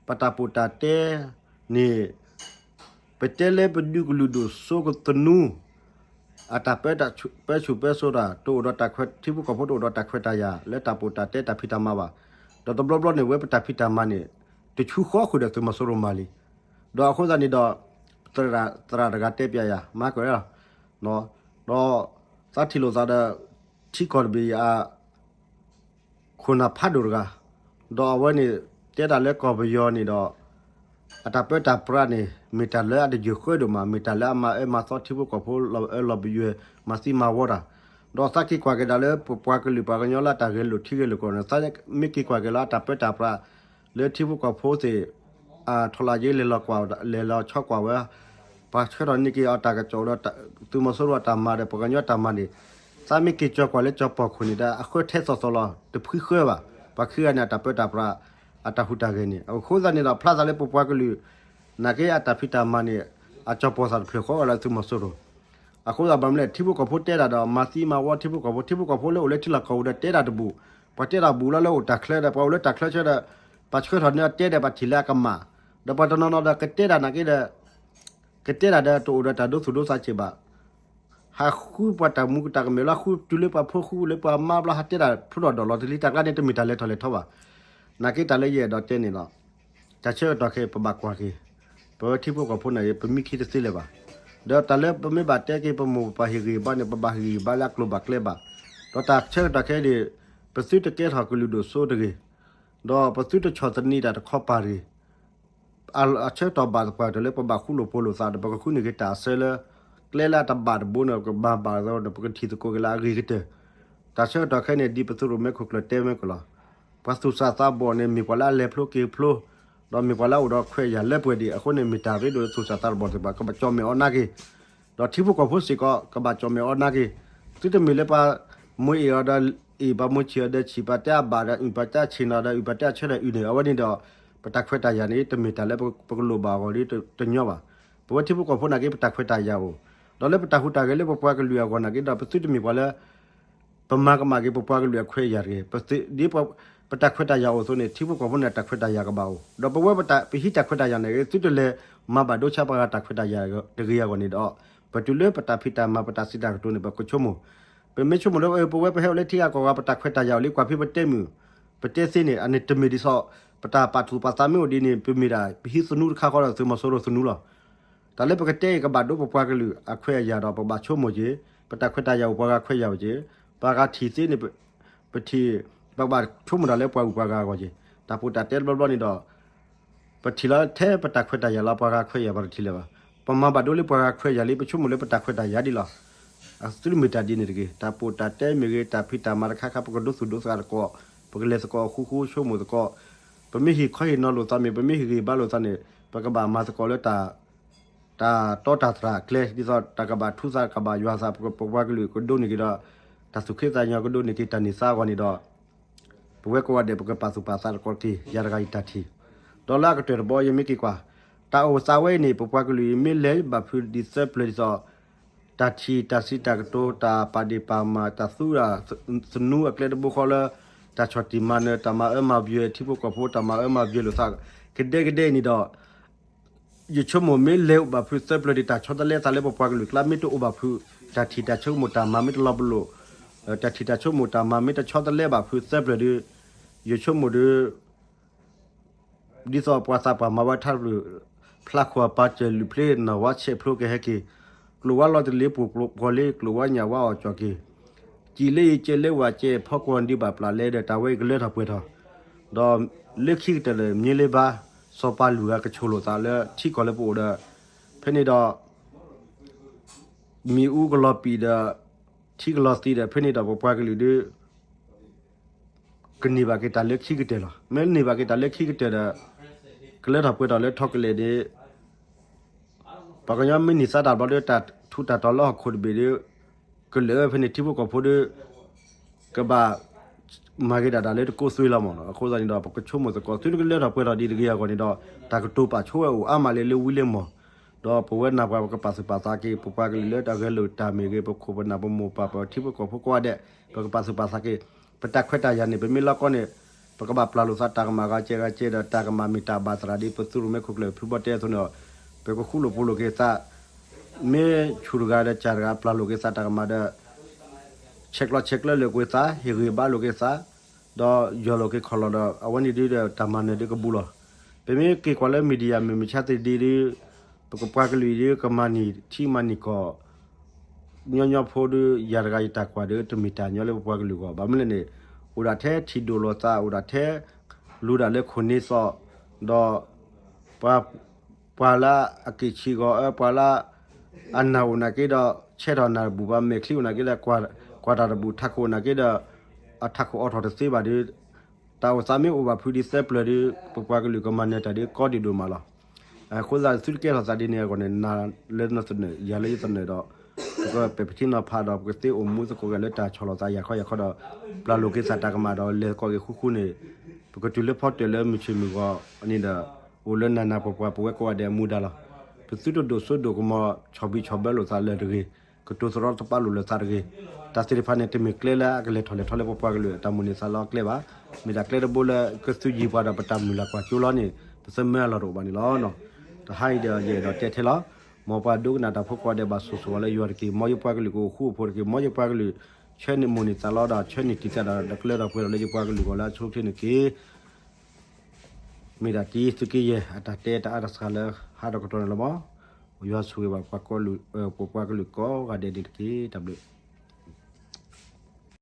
ပတၢ်ပီးတၢ်တဲန့ၣ် ပတဲလၢပဒုးကလုာ်ဒိၣ်စိကသနူ အတၢ်ပၢဆူၣ်ပၢစိးတၢ် တအိၣ်ဒီးတၢ်ခွဲး, ထံဖိကီၢ်ဖိတအိၣ်ဒီးတၢ်ခွဲးတၢ်ယာ် လၢတၢ်ပီးတၢ်တဲတၢ်ဖံးတၢ်မၤဘၣ်. ဒီးတဘျီဘျီန့ၣ် ဝဲပတၢ်ဖံးတၢ်မၤန့ၣ် တဆူဃီဃုာ်ဒီးသုးမီၤစိရိၤမၤလံ. ဒီးအဃိသတးန့ၣ်ဒီး သရၣ်တဂၤတဲပျးယၤ မၤကၢၣ်လီၤ. ဒီးသးထံၣ်လိာ်သးဒီး ထံကီၢ်တဘ့ၣ်အ ခိၣ်နၢ်ဖးဒိၣ်တဂၤ, ဒီးအဝဲန့ၣ် တဲတၢ်လၢကီၢ်ပယီၤန့ၣ်ဒီး အတၢ်ပၢတၢ်ပြးန့ၣ် မ့ၢ်တၢ်လၢအတယုၢ်ဃၢဒိၣ်မး, မ့ၢ်တၢ်လၢအမၤအၢမၤသီထံဖိကီၢ်ဖိ လီၤအၢလီၤပယွဲၢ် မၤသံမၤဝီတၢ်. ဒီးသးက့ၤကွၢ်က့ၤဒၣ်လၢပပှၤကလုာ်ပှၤကညီလၢအတၢ်ဂဲၤလိာ်ထံဂဲၤလိာ်ကီၢ်န့ၣ် သးမ့ၢ်က့ၤကွၢ်က့ၤလီၤအတၢ်ပၢတၢ်ပြး လၢထံဖိကီၢ်ဖိသ့ၣ် အထီၣ်လၢယ့လဲၤလီၤကွၢ် လဲၤလီၤဆီကွၢ်ဝဲ ပှၤဆှၢထီၣ်န့ၢ်က့ၤအီၤတၢ်ကစီၣ်ဒီး သုးမီၤစိရိၤအတၢ်မၤဒီး ပှၤကညီတၢ်မၤန့ၣ် သးမ့ၢ်က့ၤကၠီၤကွၢ်လၢကၠီၤပီၢ်ခိၣ်န့ၣ်ဒီး အဃၢထဲသိးသိးလီၤ. တဖှံဃၢဘၣ်. ပှၤခံဂၤန့ၣ် အတၢ်ပၢတၢ်ပြး အတၢ်ဟူးတၢ်ဂဲၤန့ၣ် အဃိသတးန့ၣ်ဒီး ဖျါသးလၢပပှၤကလုာ် နာ်က့အတၢ်ဖံးတၢ်မၤန့ၣ် အကၠီၤပီၢ်သးတဖျၢၣ်ဃီအီၤလၢသုးမီၤစိရိၤ. အဃိသတးဘၣ်မနုၤလဲၣ် ထံဖိကီၢ်ဖိတဲတၢ်ဒီး မၤသံမၤဝီထံဖိကီၢ်ဖိ, ထံဖိကီၢ်ဖိလၢအိၣ်လၢထံလီၢ်ကီၢ်ပူၤဒီး တဲတၢ်တဘူၣ်, ပှၤတဲတၢ်ဘူၣ်လီၤလၢအိၣ်တၢ်ချၢဒီး ပှၤအိၣ်လၢတၢ်ချၢဆၢဒီး ပှၤဆှၢထီၣ်န့ၢ်အီၤတဲဒီး ပှၤထံၣ်လၢအကမၣ်, ဒီးပှၤတနီၤနီၤဒီး ကတဲတၢ်နာ်က့ဒီး ကတဲတၢ်ဒီးတအိၣ်ဒီးတၢ်ဒိသူၣ်ဒိသးစ့ၢ်ဘၣ်. ဟးဃုပှၤတၢ်မူတၢ်ကမဲာ်လီၤ, ဃုတုၤလၢပှၤဖိ ဃုလၢပှၤမါဘျီ ဟးတဲတၢ်ဖျိထီၣ်ဒီးလီၤတလံ တၢ်ကျါန့ၣ် တမ့ၢ်တၢ်လဲၤထီၣ်လဲၤထီဘၣ်. နာ်က့တၢ်လၢယအဲၣ်ဒိးတဲန့ၣ်လီၤ. တၢ်ဆၢကတီၢ်ခဲအံၤ ပဘၣ်ကွၢ်က့ၤ ပဝဲထံဖိကီၢ်ဖိန့ၣ် ပမံခံတသ့လၢၤဘၣ်. ဒီးတၢ်လၢပမ့ၢ်ဘၣ်တဲက့ၤ ပမိၢ်ပပၢ်ဟ့ၣ်ဂံၢ်ဘါန့ၣ် ပဘၣ်ဟ့ၣ်ဂံၢ်ဘါလၢအကျိၤဘၣ်ကျဲဘၣ်. ဒီးတၢ်ဆၢကတီၢ်ခဲအံၤန့ၣ် ပသုတကဲထီၣ်ကလုာ်ဒိၣ်စိတဂ့ၤ, ဒီးပသုတဆီၣ်သနံးတၢ်တခီပၤတဂ့ၤ. အဆၢကတီၢ်ဘၣ်သပှၢ်တၢၢ်လၢပဘၣ်ဃူလိာ်ဖိးလိာ်သးဒီး ပကဃုန့ၢ်က့ၤတၢ်အစၢလၢ ကျဲလၢအတဘၣ်တဘိန့ၣ် ကဘၣ်ဘၣ်ဒီး ပကထံၣ်သကိးက့ၤလၢအဂ့ၤကတၢၢ်. တၢ်ဆၢကတီၢ်ခဲအံၤန့ၣ် ဒ်ပသုးရိၣ်မဲခိၣ်ကျၢၢ်တဲဝဲကလီၤ, ပှၤသူၣ်စၢ်သးဘီၣ်န့ၣ် မ့ၢ်ပှၤလၢအလဲၤဖျိက့ၤဖျိ, ဒီးမ့ၢ်ပှၤလၢအအိၣ်ဒီးခွဲးယာ်လၢပှဲၤဒံးအဃိန့ၣ် မ့ၢ်တၢ်ရ့ဒိၣ်လၢသူၣ်စၢ်သးဘီၣ်သ့ၣ်တဖၣ် ကဘၣ်ကၠီၣ်မဲာ်အီၤနာ်က့ၤ, ဒီးထံဖိကီၢ်ဖိစ့ၢ်ကီး ကဘၣ်ကၠီၣ်မဲာ်အီၤနာ်က့ၤ. သုတမ့ၢ်လၢပှၤ မိၢ်အ့ၣ်အီၤဒီးအ့ၣ်, ပှၤမိၢ်ဆံၣ်အီၤဒီးဆံၣ်, ပှၤတဲအဘၣ်ဒီးအုၣ်, ပှၤတဲအဆ့ၣ်နီၤဒီးအုၣ်, ပှၤတဲအဆၢဒီးအုၣ်န့ၣ် အဝဲန့ၣ်ဒီး ပတၢ်ခွဲးတၢ်ယာ်န့ၣ် တမ့ၢ်တၢ်လၢပကလိၣ်ဘၣ်အဂီၢ်ဒီးတညီဘၣ်. ပဝဲထံဖိကီၢ်ဖိနာ်က့ ပတၢ်ခွဲးတၢ်ယာ်အိၣ်, ဒီးလၢပတၢ်ဟူးတၢ်ဂဲၤလၢပပှၤကလုာ်အဂီၢ်နာ်က့ဒီး ပသုတမ့ၢ်ပှၤလၢ ပမၤကမၣ်က့ၤပပှၤကလုာ်အခွဲးအယာ်တဂ့ၤ. ဒ်ပတၢ်ခွဲးတၢ်ယာ်အိၣ်အသိးန့ၣ် ထံဖိကီၢ်ဖိန့ၣ် တၢ်ခွဲးတၢ်ယာ်ကဘၣ်အိၣ်, ဒီးပဝဲပတၢ်ပဟံးတၢ်ခွဲးတၢ်ယာ်န့ၣ် သုတလဲၤမၤဘၣ်ဒိဆါပှၤဂၤတၢ်ခွဲးတၢ်ယာ်တဂ့ၤအဂီၢ်န့ၣ်ဒီး ပတုၤလၢပတၢ်ဖံးတၢ်မၤ ပတၢ်စံးတၢ်ကတိၤန့ၣ် ပကဆိကမိၣ်, ပမ့ၢ်ဆိကမိၣ်လၢ ပဝဲပဟဲအိၣ်လၢထံဂၤကီၢ်ဂၤ ပတၢ်ခွဲးတၢ်ယာ်အိၣ်လံ ကွၢ်ဖဲပတဲမုာ် ပတဲသ့န့ၣ် အန့ၣ်တမ့ၢ်ဒ်သိး ပတၢ်ပာ်သူၣ်ပာ်သးမ့ၢ်အိၣ်ဒ်န့ၣ် ပမ့ၢ်ဒၣ်ပဟံးသနူတခါဃီဒီးသုးမီၤစိရိၤသနူလီၤ. တၢ်လၢပကတဲအံၤ ကဘၣ်ဒိပပှၤကလုာ်အခွဲးအယာ်ဒီး ပဘၣ်ဆိကမိၣ်က့ၤ, ပတၢ်ခွဲးတၢ်ယာ်အိၣ်ပှၤဂၤခွဲးယာ်အိၣ်က့ၤ, ပှၤဂၤထံၣ်သ့န့ၣ် ပထံၣ်, ပကဘၣ်ဆိကမိၣ်တၢ်လၢပှၤဂုၤပှၤဂၤအဂီၢ်က့ၤ. တၢ်ပီးတၢ်တဲတဘျီဘျီန့ၣ်ဒီး ပထံၣ်လီၤထဲပတၢ်ခွဲးတၢ်ယာ်လီၤ ပှၤဂၤခွဲးယာ်ပှၤတထံၣ်လၢၤဘၣ်. ပမၤဘၣ်ဒိလၢပှၤဂၤခွဲးယာ်လံ ပဆိကမိၣ်လၢပတၢ်ခွဲးတၢ်ယာ်ဒ်လီၤ. အသုတမ့ၢ်တၢ်ဒ်န့ၣ်တဂ့ၤ. တၢ်ပီးတၢ်တဲမ့ၢ်ဂ့ၤ တၢ်ဖံးတၢ်မၤတခါခါ ပကဒိသူၣ်ဒိသးသကိး, ပကလဲၤသကိးဃူဃူဆိကမိၣ်သကိး, ပမ့ၢ်ဟ့ၣ်ခီဟ့ၣ်နီၤလိာ်သးမ့ၢ် ပမ့ၢ်ဟ့ၣ်ဂံၢ်ဘါလိာ်သးန့ၣ် ပကဘၣ်မၤသကိးလၢတၢ် တၢ်တီတၢ်တြၢ်အကျဲ ဒ်သိးတၢ်ကဘၣ်ထူသး ကဘၣ်ယွၤသး ပပှၤကလုာ်ကဒိးန့ၢ်က့ၤဒီး တၢ်သူၣ်ခ့သးညီကဒိးန့ၢ်က့ၤတၢ်န့ၢ်သါအဂီၢ်န့ၣ်ဒီး ပဝဲကိးဂၤဒဲး ပကပာ်သူၣ်ပာ်သးသကိးတက့ၢ်. ယၤတဂၤအံၤတၢ်ထံၣ်, ဒီးလၢအကတၢၢ်တဘီ ယမ့ၢ်က့ၤကွၢ် တၢ်အိၣ်သးဝဲအံၤန့ၣ် ပပှၤကလုာ်အံၤ မ့ၢ်လဲၤဘၣ်ဖုးဒ်သၢပျၢၤဒ်သိး တၢ်ထံၣ်တၢ်စံးတၢ်ကတိၤ တၢ်ပာ်ဒ့ၣ်ပာ်မၤ တၢ်သူတၢ်သနူအကျဲတဘိဃီလၢ တၢ်ဆီၣ်တံၢ်မၤနၢၤ တၢ်မၤအၢမၤပယွဲ ထံဖိကီၢ်ဖိ တၢ်မၤအၢမၤပယွဲလိာ်သး ကဒဲကဒဲအံၤန့ၣ်ဒီး ယဆိကမိၣ်မ့ၢ်လဲၤအိၣ်ဘၣ်ဖုးသၢပျၢၤဒ်တၢ်ဆီတလဲသးလၢပပှၤကလုာ်ကျါ မ့ၢ်တအိၣ်ဘၣ်ဖုး တၢ်ထံၣ်တၢ်ဆိကမိၣ်တၢ်မၤမ့ၢ်တလီၤပလိာ် တၢ်ထံၣ်တၢ်ဆိကမိၣ်တၢ်မၤမ့ၢ်တဆီတလဲဘၣ်ဖုးသၢပျၢၤဒီး ယဆိကမိၣ်ဒီး ဒ်သိးပှၤသးပှၢ်မၤဝဲထါတဖျၢၣ် ဖျါခိၣ်အပၢ်စၢၢ်လုၢ်ဖျ့ နၢ်ဝါဆဲးဖျိကဟဲက့ၤ, ကျိာ်ဝါလီၤတလ့ပှိၤပှီၤလ့ ကျိာ်ဝါညၣ်ဝါအီၣ်ကၠီၣ်က့ၤ, စံးလၢယကဲလၢဝၤကဲဖီကွီၤဒံးဘၣ်ပျၢ်လဲဒီး တၢ်ဝဲအံၤကလၢထီၣ်ပှဲၤထီၣ်, ဒီးလၢခံကတၢၢ်လၢ မ့ၢ်လၢဘါ စီၤပၤလုၢ်ဂၤကဆိၣ်လိာ်သးလၢထံကီၢ်လၢပအိၣ်ဒီး ဖဲန့ၣ်ဒီး မ့ၣ်အူကလီၤပံာ်ဒီး ထံကလီၤသံဒီး ဖဲန့ၣ်ဒီးပပှၤကလုာ်ဒီး ကန့ၢ်ဘၣ်က့ၤတၢ်လၢခံကတၢၢ်လီၤ. မ့ၢ်န့ၢ်ဘၣ်က့ၤတၢ်လၢခံကတၢၢ်ဒီး ကလၢထီၣ်ပှဲၤထီၣ်လၢထီၣ်ကလဲာ်န့ၣ် ပှၤကညီမ့ၢ်န့ၢ်သါတၢ်ဘျီဒီး တၢ်ထူးတၢ်တီၤလၢဟီၣ်ခိၣ်တဘ့ၣ်ဒီး ကလၢာ်ဝဲဖဲန့ၣ် ထံဖိကီၢ်ဖိဒီး ကဘၣ်မၤက့ၤဒၣ်တၢ်လၢတကိးသွ့လီၤမးနီၤ. အဃိသတးန့ၣ်ဒီး ပကဆိကမိၣ်သကိး သုတကလၢထီၣ်ပှဲၤထီၣ်ဒ်တဂ့ၤအဂီၢ်န့ၣ်ဒီး တၢ်ကတိၤပာ်ဆိဝဲအိၣ်အါမးလၢလၢဝံလၢမီၢ် ဒီးပဝဲနၢ်ပှၤ ပကပာ်သူၣ်ပာ်သးက့ၤ ပပှၤကလုာ်လၢတၢ်ဂဲၤလိာ်တၢ်မ့ၢ်ဂ့ၤ ပခိၣ်ပနၢ်ပမိၢ်ပၢ်ပထံဖိကီၢ်ဖိကိးဂၤဒဲး ပကပာ်သူၣ်ပာ်သးက့ၤ ပတၢ်ခွဲးတၢ်ယာ်န့ၣ် ပမ့ၢ်လီၤကီန့ၣ် ပကဘၣ်ပျၢ်လိာ်သးတၢ်ကမၣ်ဂၤကဲဂၤကဲဒီး တၢ်ကမၣ်မ့ၢ်တၢ်ဘၣ်သရၣ်ဒ် ပသုးရိၣ်မဲခိၣ်ကျၢၢ်ဖုဘီတဲအသိးန့ၣ် ပကဃူလိာ်ဖိးလိာ်က့ၤသး မ့ၢ်ဆူၣ်တဂၤဒီးကၢ်တဂၤ ပျၢ်လိာ်က့ၤသးတၢ်ကမၣ်ဒီး ဆဲးကျိးဆဲးကျၢလိာ်က့ၤသး ဟ့ၣ်ဂံၢ်ဘါလိာ်က့ၤသး ဒီးယီၢ်လိာ်က့ၤခီၣ်လီၢ်ဒီး အဝဲန့ၣ်ဒုဒီးတၢ်မၤနၢၤဒုကဘူးလီၤ. ပမ့ၢ်က့ၤကွၢ်လၢ media မ့ၢ်မုၢ်ဆါသ့ၣ်ဒ့ဒု ပကပှၤကလုာ်အံၤဒု ကမၤနံၣ်ထံမၤနံၣ်ကီၢ် ညီညီဖိဒု ယၤတဂၤယတၢ်ကွၢ်ဒီး တမ့ၢ်တၢ်ညီလၢပပှၤကလုာ်အဂီၢ် ဘၣ်မနုၤလဲၣ်န့ၣ် အိၣ်ဒၣ်ထဲထံၣ်ဒိၣ်လိာ်သး အိၣ်ဒၣ်ထဲ လူၤဒၣ်လၢခိၣ်နံၤသီ ဒီး ပှၤ ပှၤလၢအက့ၢ်ဆံးဂီၤအၢ ပှၤလၢ အနၢ်အိၣ်နာ်က့ဒီး ဆဲးထီၣ်နၢ်တဘူၣ်ဘၣ် မဲာ်ချံအိၣ်နာ်က့ဒီး ကွၢ်တၢ်တဘူၣ် ထးခိၣ်အိၣ်နာ်က့ဒီး အထးခိၣ်အိးထီၣ်တသ့ဘၣ်ဒီး တၢ်အိၣ်သးမ့ၢ်အိၣ်ဘၣ်ဖုဒ်သၢပျၢၤဒီး ပပှၤကလုာ်ကမၤနၢၤတၢ်ဒ်ကီဒံးဒိၣ်မးလီၤ. အဃိသတး သုတကဲထီၣ်သးဒ်န့ၣ်အဂီၢ်န့ၣ် နၤလၢနသနၢၣ် ယၤလၢယသနၢၣ်ဒီး ပကပဲာ်ပထံနီၤဖးဒီး ပကသ့အိၣ်မူသကိးဂၤလၢတၢ်ဆီၣ်လီၤသးယၤခီယၤခီဒီး ပျၢ်လိာ်က့ၤသးတၢ်ကမၣ်ဒီး လဲၤသကိးက့ၤဃူဃူန့ၣ် ပကတုၤလၢဖီတၢၣ်လၢမုၢ်ဆ့ၣ်မုၢ်ဂီၤန့ၣ်ဒီး အိၣ်လၢနၤနၤပှၤပှၤ ပဝဲကိးဂၤဒဲးအမူဒါလီၤ. ပသုတဒိၣ်စိဒိၣ်ကမီၤ ဆီၣ်ဘံၣ်ဆီၣ်ဘၢလိာ်သးလၢၤတဂ့ၤ, ကတိၤသရီသပးလိာ်လၢၤသးတဂ့ၤ, တၢ်သ့ၣ်တဖၣ်န့ၣ် တမ့ၢ်ကျဲလၢအကလဲၤထီၣ်လဲၤထီလၢပပှၤကလုာ်အတၢ်မိၣ်န့ၢ်သးလီအကျဲဘၣ်. မ့ၢ်ဒၣ်ကျဲတဘိလၢကသုးယံၤပှၤဒီးပတၢ်မုၢ်လၢ်ကွၢ်ကၠိလီၤန့ၣ် ပသးမၢအလီၢ်တအိၣ်ဘၣ်န့ၣ်လီၤ. တဟါအံၤဒီးယအဲၣ်ဒိးတဲထဲလီၤ. မ်ပှၤဒိကနၣ်တၢ်ဖိကိးဂၤဒဲးဘၣ်ဆိၣ်ဂ့ၤဆိၣ်ဝါလၢယွၤတက့ၢ်. မ်ယပှၤကလုာ်ကအိၣ်ဃူအိၣ်ဖိးတက့ၢ်. မ်ယပှၤကလုာ် ဆၢန့ၢ်မိၣ်န့ၢ်သးလီဒီး ဆၢန့ၢ်တံာ်သးဒီး ဒီးကျၢၤဒီးပှဲၤဒီးလၢယပှၤကလုာ်အဂီၢ်လၢအဆိအချ့န့ၣ်တက့ၢ်. မ့ၢ်ဒၣ်တံသုးက့ယဲၢ် အတၢ်တဲတၢ်အါတစှၤလၢဟါဒီးကတီၢ်န့ၣ်လီၤ. မ်ယွၤဆိၣ်ဂ့ၤဘၣ်ပှၤကလုာ် ပပှၤကလုာ်ကိးဂၤဒဲးန့ၣ်တက့ၢ်. တၢ်ဘျုး